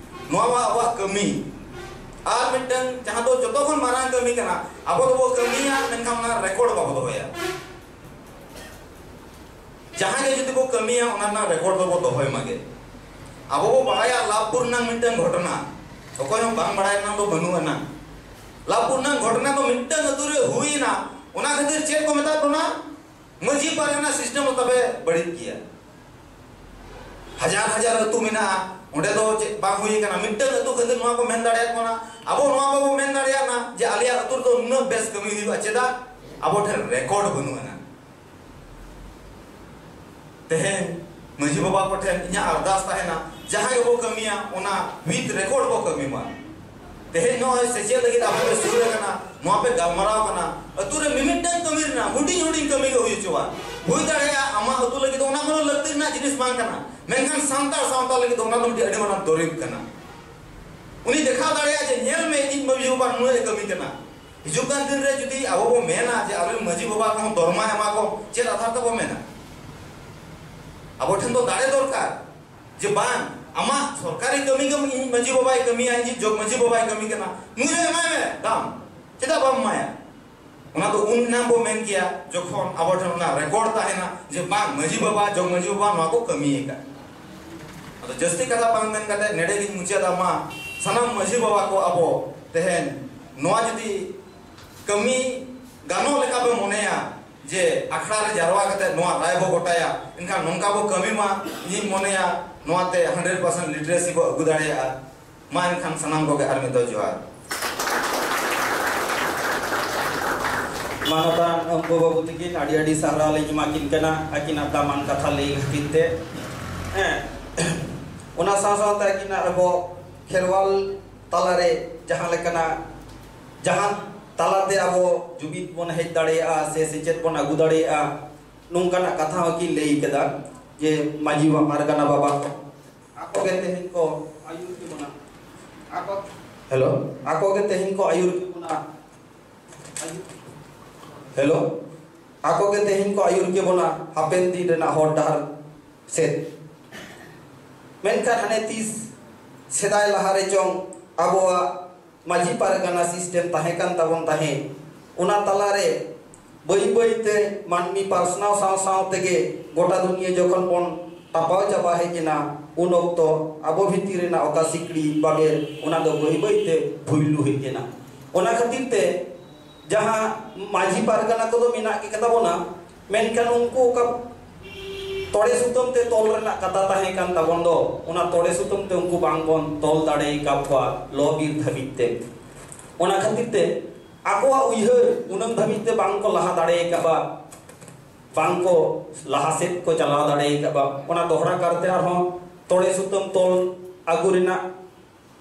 ᱱᱚᱣᱟ ᱢᱟ ᱟᱵᱚᱣᱟᱜ ᱠᱟᱹᱢᱤ, ᱟᱨ ᱢᱤᱫᱴᱮᱱ ᱡᱟᱦᱟᱸ ᱫᱚ ᱡᱚᱛᱚ ᱠᱷᱚᱱ ᱢᱟᱨᱟᱝ ᱠᱟᱹᱢᱤ ᱠᱟᱱᱟ, ᱟᱵᱚ ᱫᱚᱵᱚ ᱠᱟᱹᱢᱤᱭᱟ, ᱢᱮᱱᱠᱷᱟᱱ ᱚᱱᱟ record ᱵᱟᱵᱚ ᱫᱚᱦᱚᱭᱟ᱾ ᱡᱟᱦᱟᱸ ᱜᱮ ᱡᱩᱫᱤ ᱵᱚ ᱠᱟᱹᱢᱤᱭᱟ, ᱚᱱᱟ ᱨᱮᱱᱟᱜ record ᱫᱚᱵᱚ ᱫᱚᱦᱚᱭ ᱢᱟᱜᱮ᱾ ᱟᱵᱚ ᱵᱚ ᱵᱟᱲᱟᱭᱟ ᱞᱟᱵᱷᱯᱩᱨ ᱨᱮᱱᱟᱜ ᱢᱤᱫᱴᱟᱝ ᱜᱷᱚᱴᱚᱱᱟ, ᱚᱠᱚᱭ ᱦᱚᱸ ᱵᱟᱝ ᱵᱟᱲᱟᱭ ᱨᱮᱱᱟᱜ ᱫᱚ ᱵᱟᱹᱱᱩᱜ ᱟᱱᱟ᱾ ᱞᱟᱵᱷᱯᱩᱨ ᱨᱮᱱᱟᱜ ᱜᱷᱚᱴᱚᱱᱟ ᱫᱚ ᱢᱤᱫᱴᱟᱝ ᱟᱹᱛᱩ ᱨᱮ ᱦᱩᱭ ᱮᱱᱟ, ᱚᱱᱟ ᱠᱷᱟᱹᱛᱤᱨ ᱪᱮᱫ ᱠᱚ ᱢᱮᱛᱟᱜ ᱵᱚᱱᱟ? ᱢᱟᱹᱡᱷᱤ ᱯᱟᱨᱜᱟᱱᱟ system ᱫᱚ ᱛᱚᱵᱮ ᱵᱟᱹᱲᱤᱡ ᱜᱮᱭᱟ᱾ ᱦᱟᱡᱟᱨ ᱦᱟᱡᱟᱨ ᱟᱹᱛᱩ ᱢᱮᱱᱟᱜᱼᱟ, ᱚᱸᱰᱮ ᱫᱚ ᱪᱮᱫ ᱵᱟᱝ ᱦᱩᱭ ᱟᱠᱟᱱᱟ? ᱢᱤᱫᱴᱟᱝ ᱟᱹᱛᱩ ᱠᱷᱟᱹᱛᱤᱨ ᱱᱚᱣᱟ ᱠᱚ ᱢᱮᱱ ᱫᱟᱲᱮᱭᱟᱜ ᱠᱟᱱᱟ᱾ ᱟᱵᱚ ᱱᱚᱣᱟ ᱵᱟᱵᱚ ᱢᱮᱱ ᱫᱟᱲᱮᱭᱟᱜ ᱠᱟᱱᱟ ᱡᱮ ᱟᱞᱮᱭᱟᱜ ᱟᱹᱛᱩ ᱨᱮᱫᱚ ᱱᱩᱱᱟᱹᱜ ᱵᱮᱥ ᱠᱟᱹᱢᱤ ᱦᱩᱭᱩᱜᱼᱟ, ᱪᱮᱫᱟᱜ? ᱟᱵᱚ ᱴᱷᱮᱱ record ᱵᱟᱹᱱᱩᱜ ᱟᱱᱟ᱾ ᱛᱮᱦᱮᱧ ᱢᱟᱹᱡᱷᱤ ᱵᱟᱵᱟ ᱠᱚᱴᱷᱮᱱ ᱤᱧᱟᱹᱜ ᱟᱨᱫᱟᱥ ᱛᱟᱦᱮᱱᱟ, ᱡᱟᱦᱟᱸ ᱜᱮᱵᱚ ᱠᱟᱹᱢᱤᱭᱟ, ᱚᱱᱟ with record ᱵᱚ ᱠᱟᱹᱢᱤ ᱢᱟ᱾ ᱛᱮᱦᱮᱧ ᱱᱚᱜᱼᱚᱭ ᱥᱮᱪᱮᱫ ᱞᱟᱹᱜᱤᱫ ᱟᱵᱚ ᱯᱮ ᱥᱩᱨ ᱟᱠᱟᱱᱟ, ᱱᱚᱣᱟ ᱯᱮ ᱜᱟᱞᱢᱟᱨᱟᱣ ᱠᱟᱱᱟ, ᱟᱹᱛᱩ ᱨᱮ ᱢᱤᱢᱤᱫᱴᱟᱝ ᱠᱟᱹᱢᱤ ᱨᱮᱱᱟᱜ ᱦᱩᱰᱤᱧ ᱦᱩᱰᱤᱧ ᱠᱟᱹᱢᱤ ᱜᱮ ᱦᱩᱭ ᱦᱚᱪᱚᱣᱟᱱ᱾ ᱦᱩᱭ ᱫᱟᱲᱮᱭᱟᱜᱼᱟ ᱟᱢᱟᱜ ᱟᱹᱛᱩ ᱞᱟᱹᱜᱤᱫ ᱫᱚ ᱚᱱᱟ ᱠᱳᱱᱳ ᱞᱟᱹᱠᱛᱤ ᱨᱮᱱᱟᱜ ᱡᱤᱱᱤᱥ ᱵᱟᱝ ᱠᱟᱱᱟ, ᱢᱮᱱᱠᱷᱟᱱ ᱥᱟᱱᱛᱟᱲ ᱥᱟᱶᱛᱟ ᱞᱟᱹᱜᱤᱫ ᱫᱚ ᱚᱱᱟ ᱫᱚ ᱢᱤᱫᱴᱤᱡ ᱟᱹᱰᱤ ᱢᱟᱨᱟᱝ ᱫᱚᱨᱤᱵᱽ ᱠᱟᱱᱟ᱾ ᱩᱱᱤ ᱫᱮᱠᱷᱟᱣ ᱫᱟᱲᱮᱭᱟᱜᱼᱟ ᱡᱮ, "ᱧᱮᱞ ᱢᱮ, ᱤᱧ ᱢᱟᱹᱡᱷᱤ ᱵᱟᱵᱟ ᱱᱩᱱᱟᱹᱜ ᱮ ᱠᱟᱹᱢᱤ ᱠᱟᱱᱟ᱾" ᱦᱤᱡᱩᱜ ᱠᱟᱱ ᱫᱤᱱ ᱨᱮ ᱡᱩᱫᱤ ᱟᱵᱚ ᱵᱚ ᱢᱮᱱᱟ ᱡᱮ ᱟᱞᱮ ᱢᱟᱹᱡᱷᱤ ᱵᱟᱵᱟ ᱠᱚᱦᱚᱸ ᱫᱚᱨᱢᱟ ᱮᱢᱟ ᱠᱚ, ᱪᱮᱫ ᱟᱫᱷᱟᱨ ᱛᱮᱵᱚ ᱢᱮᱱᱟ? ᱟᱵᱚ ᱴᱷᱮᱱ ᱫᱚ ᱫᱟᱲᱮ ᱫᱚᱨᱠᱟᱨ, ᱡᱮ ᱵᱟᱝ, ᱟᱢᱟᱜ ᱥᱚᱨᱠᱟᱨᱤ ᱠᱟᱹᱢᱤ ᱜᱮ ᱤᱧ ᱢᱟᱹᱡᱷᱤ ᱵᱟᱵᱟᱭ ᱠᱟᱹᱢᱤᱭᱟ, ᱤᱧ ᱡᱚᱜᱽ ᱢᱟᱹᱡᱷᱤ ᱵᱟᱵᱟᱭ ᱠᱟᱹᱢᱤ ᱠᱟᱱᱟ, ᱱᱩᱭ ᱦᱚᱸ ᱮᱢᱟᱭ ᱢᱮ ᱫᱟᱢ, ᱪᱮᱫᱟᱜ ᱵᱟᱢ ᱮᱢᱟᱭᱟ? ᱚᱱᱟ ᱫᱚ ᱩᱱ ᱮᱱᱟᱝ ᱵᱚ ᱢᱮᱱ ᱠᱮᱭᱟ, ᱡᱚᱠᱷᱚᱱ ᱟᱵᱚ ᱴᱷᱮᱱ ᱚᱱᱟ ᱨᱮᱠᱚᱨᱰ ᱛᱟᱦᱮᱱᱟ ᱡᱮ ᱵᱟᱝ, ᱢᱟᱹᱡᱷᱤ ᱵᱟᱵᱟ, ᱡᱚᱜᱽ ᱢᱟᱹᱡᱷᱤ ᱵᱟᱵᱟ ᱱᱚᱣᱟ ᱠᱚ ᱠᱟᱹᱢᱤ ᱟᱠᱟᱫ᱾ ᱟᱫᱚ ᱡᱟᱹᱥᱛᱤ ᱠᱟᱛᱷᱟ ᱵᱟᱝ ᱢᱮᱱ ᱠᱟᱛᱮ ᱱᱮᱰᱮ ᱜᱤᱧ ᱢᱩᱪᱟᱹᱫᱟ᱾ ᱢᱟ ᱥᱟᱱᱟᱢ ᱢᱟᱹᱡᱷᱤ ᱵᱟᱵᱟ ᱠᱚ, ᱟᱵᱚ ᱛᱮᱦᱮᱧ ᱱᱚᱣᱟ ᱡᱩᱫᱤ ᱠᱟᱹᱢᱤ ᱜᱟᱱᱚᱜ ᱞᱮᱠᱟ ᱵᱚ ᱢᱚᱱᱮᱭᱟ ᱡᱮ ᱟᱠᱷᱲᱟ ᱨᱮ ᱡᱟᱨᱣᱟ ᱠᱟᱛᱮ ᱱᱚᱣᱟ ᱨᱟᱭ ᱵᱚ ᱜᱚᱴᱟᱭᱟ, ᱮᱱᱠᱷᱟᱱ ᱱᱚᱝᱠᱟ ᱵᱚ ᱠᱟᱹᱢᱤ ᱢᱟ᱾ ᱤᱧᱤᱧ ᱢᱚᱱᱮᱭᱟ ᱱᱚᱣᱟᱛᱮ ᱦᱟᱱᱰᱨᱮᱰ ᱯᱟᱨᱥᱮᱱᱴ ᱞᱤᱴᱟᱨᱮᱥᱤ ᱵᱚ ᱟᱹᱜᱩ ᱫᱟᱲᱮᱭᱟᱜᱼᱟ᱾ ᱢᱟ ᱮᱱᱠᱷᱟᱱ ᱥᱟᱱᱟᱢ ᱠᱚᱜᱮ ᱟᱨ ᱢᱤᱫ ᱫᱷᱟᱣ ᱡᱚᱦᱟᱨ᱾ ᱢᱟᱱᱚᱛᱟᱱ ᱜᱚ ᱵᱟᱵᱩ ᱛᱟᱹᱠᱤᱱ ᱟᱹᱰᱤ ᱟᱹᱰᱤ ᱥᱟᱨᱦᱟᱣ ᱞᱤᱧ ᱮᱢᱟ ᱠᱤᱱ ᱠᱟᱱᱟ, ᱟᱹᱠᱤᱱᱟᱜ ᱫᱟᱢᱟᱱ ᱠᱟᱛᱷᱟ ᱞᱟᱹᱭ ᱠᱷᱟᱹᱛᱤᱨ ᱛᱮ᱾ ᱦᱮᱸ, ᱚᱱᱟ ᱥᱟᱶ ᱥᱟᱶᱛᱮ ᱟᱹᱠᱤᱱᱟᱜ ᱟᱵᱚ ᱠᱷᱮᱨᱣᱟᱞ ᱛᱟᱞᱟᱨᱮ ᱡᱟᱦᱟᱸ ᱞᱮᱠᱟᱱᱟᱜ, ᱡᱟᱦᱟᱸ ᱛᱟᱞᱟᱛᱮ ᱟᱵᱚ ᱡᱩᱢᱤᱫ ᱵᱚᱱ ᱦᱮᱡ ᱫᱟᱲᱮᱭᱟᱜᱼᱟ ᱥᱮ ᱥᱮᱪᱮᱫ ᱵᱚᱱ ᱟᱹᱜᱩ ᱫᱟᱲᱮᱭᱟᱜᱼᱟ, ᱱᱚᱝᱠᱟᱱᱟᱜ ᱠᱟᱛᱷᱟ ᱦᱚᱸᱠᱤᱱ ᱞᱟᱹᱭ ᱠᱮᱫᱟ ᱡᱮ ᱢᱟᱹᱡᱷᱤ ᱵᱟ-, ᱯᱟᱨᱜᱟᱱᱟ ᱵᱟᱵᱟ ᱠᱚ, ᱟᱠᱚ ᱜᱮ ᱛᱮᱦᱮᱧ ᱠᱚ ᱟᱹᱭᱩᱨ ᱠᱮᱵᱚᱱᱟ᱾ ᱟᱠᱚ, ᱦᱮᱞᱳ, ᱟᱠᱚ ᱜᱮ ᱛᱮᱦᱮᱧ ᱠᱚ ᱟᱹᱭᱩᱨ ᱠᱮᱵᱚᱱᱟ᱾ ᱦᱮᱞᱳ, ᱟᱠᱚ ᱜᱮ ᱛᱮᱦᱮᱧ ᱠᱚ ᱟᱹᱭᱩᱨ ᱠᱮᱵᱚᱱᱟ ᱦᱟᱯᱮᱱ ᱫᱤᱱ ᱨᱮᱱᱟᱜ ᱦᱚᱨ ᱰᱟᱦᱟᱨ ᱥᱮᱫ᱾ ᱢᱮᱱᱠᱷᱟᱱ ᱦᱟᱱᱮ ᱛᱤᱥ ᱥᱮᱫᱟᱭ ᱞᱟᱦᱟᱨᱮ ᱪᱚᱝ ᱟᱵᱚᱣᱟᱜ ᱢᱟᱹᱡᱷᱤ ᱯᱟᱨᱜᱟᱱᱟ ᱥᱤᱥᱴᱮᱢ ᱛᱟᱦᱮᱸ ᱠᱟᱱ ᱛᱟᱵᱚᱱ ᱛᱟᱦᱮᱸᱫ, ᱚᱱᱟ ᱛᱟᱞᱟᱨᱮ ᱵᱟᱹᱭ ᱵᱟᱹᱭᱛᱮ ᱢᱟᱹᱱᱢᱤ ᱯᱟᱥᱱᱟᱣ ᱥᱟᱶ ᱥᱟᱶ ᱛᱮᱜᱮ ᱜᱚᱴᱟ ᱫᱩᱱᱤᱭᱟᱹ ᱡᱚᱠᱷᱚᱱ ᱵᱚᱱ ᱴᱟᱯᱟᱣ ᱪᱟᱵᱟ ᱦᱮᱡ ᱮᱱᱟ, ᱩᱱ ᱚᱠᱛᱚ ᱟᱵᱚ ᱵᱷᱤᱛᱤᱨ ᱨᱮᱱᱟᱜ ᱚᱠᱟ ᱥᱤᱠᱲᱤ ᱵᱟᱵᱮᱨ, ᱚᱱᱟ ᱫᱚ ᱵᱟᱹᱭ ᱵᱟᱹᱭᱛᱮ ᱵᱷᱩᱭᱞᱩ ᱦᱮᱡ ᱮᱱᱟ᱾ ᱚᱱᱟ ᱠᱷᱟᱹᱛᱤᱨ ᱛᱮ ᱡᱟᱦᱟᱸ ᱢᱟᱹᱡᱷᱤ ᱯᱟᱨᱜᱟᱱᱟ ᱠᱚᱫᱚ ᱢᱮᱱᱟᱜ ᱜᱮ ᱛᱟᱵᱚᱱᱟ, ᱢᱮᱱᱠᱷᱟᱱ ᱩᱱᱠᱩ ᱚᱠᱟ ᱛᱚᱲᱮ ᱥᱩᱛᱟᱹᱢ ᱛᱮ ᱛᱚᱞ ᱨᱮᱱᱟᱜ ᱠᱟᱛᱷᱟ ᱛᱟᱦᱮᱸ ᱠᱟᱱ ᱛᱟᱵᱚᱱ ᱫᱚ, ᱚᱱᱟ ᱛᱚᱲᱮ ᱥᱩᱛᱟᱹᱢ ᱛᱮ ᱩᱱᱠᱩ ᱵᱟᱝ ᱵᱚᱱ ᱛᱚᱞ ᱫᱟᱲᱮ ᱟᱠᱟᱫ ᱠᱚᱣᱟ ᱞᱚ ᱵᱤᱨ ᱫᱷᱟᱹᱵᱤᱡ ᱛᱮ᱾ ᱚᱱᱟ ᱠᱷᱟᱹᱛᱤᱨ ᱛᱮ ᱟᱠᱚᱣᱟᱜ ᱩᱭᱦᱟᱹᱨ ᱩᱱᱟᱹᱝ ᱫᱷᱟᱹᱵᱤᱡ ᱛᱮ ᱵᱟᱝ ᱠᱚ ᱞᱟᱦᱟ ᱫᱟᱲᱮ ᱟᱠᱟᱫᱼᱟ᱾ ᱵᱟᱝ ᱠᱚ ᱞᱟᱦᱟ ᱥᱮᱫ ᱠᱚ ᱪᱟᱞᱟᱣ ᱫᱟᱲᱮ ᱟᱠᱟᱫ ᱵᱟ, ᱚᱱᱟ ᱫᱚᱦᱲᱟ ᱠᱟᱨᱛᱮ ᱟᱨᱦᱚᱸ ᱛᱚᱲᱮ ᱥᱩᱛᱟᱹᱢ ᱛᱚᱞ ᱟᱹᱜᱩ ᱨᱮᱱᱟᱜ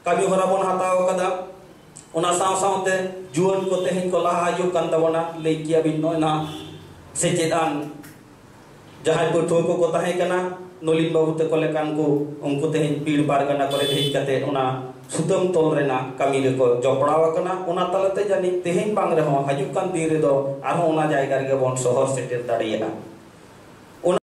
ᱠᱟᱹᱢᱤ ᱦᱚᱨᱟ ᱵᱚᱱ ᱦᱟᱛᱟᱣ ᱟᱠᱟᱫᱟ᱾ ᱚᱱᱟ ᱥᱟᱶ ᱥᱟᱶᱛᱮ ᱡᱩᱣᱟᱹᱱ ᱠᱚ ᱛᱮᱦᱮᱧ ᱠᱚ ᱞᱟᱦᱟ ᱦᱤᱡᱩᱜ ᱠᱟᱱ ᱛᱟᱵᱚᱱᱟ, ᱞᱟᱹᱭ ᱠᱮᱭᱟ ᱵᱤᱱ ᱱᱚᱜᱼᱚᱭ ᱱᱟᱦᱟᱜ ᱥᱮᱪᱮᱫ ᱟᱱ ᱡᱟᱦᱟᱸᱭ ᱯᱟᱹᱴᱷᱩᱣᱟᱹ ᱠᱚᱠᱚ ᱛᱟᱦᱮᱸ ᱠᱟᱱᱟ, ᱱᱚᱞᱤᱱ ᱵᱟᱹᱵᱩ ᱛᱟᱠᱚ ᱞᱮᱠᱟᱱ ᱠᱚ, ᱩᱱᱠᱩ ᱛᱮᱦᱮᱧ ᱵᱤᱨ ᱯᱟᱨᱜᱟᱱᱟ ᱠᱚᱨᱮ ᱦᱮᱡ ᱠᱟᱛᱮ ᱚᱱᱟ ᱥᱩᱛᱟᱹᱢ ᱛᱚᱞ ᱨᱮᱱᱟᱜ ᱠᱟᱹᱢᱤ ᱨᱮᱠᱚ ᱡᱚᱯᱲᱟᱣ ᱟᱠᱟᱱᱟ᱾ ᱚᱱᱟ ᱛᱟᱞᱟᱛᱮ ᱡᱟᱹᱱᱤᱡ ᱛᱮᱦᱮᱧ ᱵᱟᱝ ᱨᱮᱦᱚᱸ ᱦᱤᱡᱩᱜ ᱠᱟᱱ ᱫᱤᱱ ᱨᱮᱫᱚ ᱟᱨᱦᱚᱸ ᱚᱱᱟ ᱡᱟᱭᱜᱟ ᱨᱮᱜᱮ ᱵᱚᱱ ᱥᱚᱦᱚᱨ ᱥᱮᱴᱮᱨ ᱫᱟᱲᱮᱭᱟᱜᱼᱟ᱾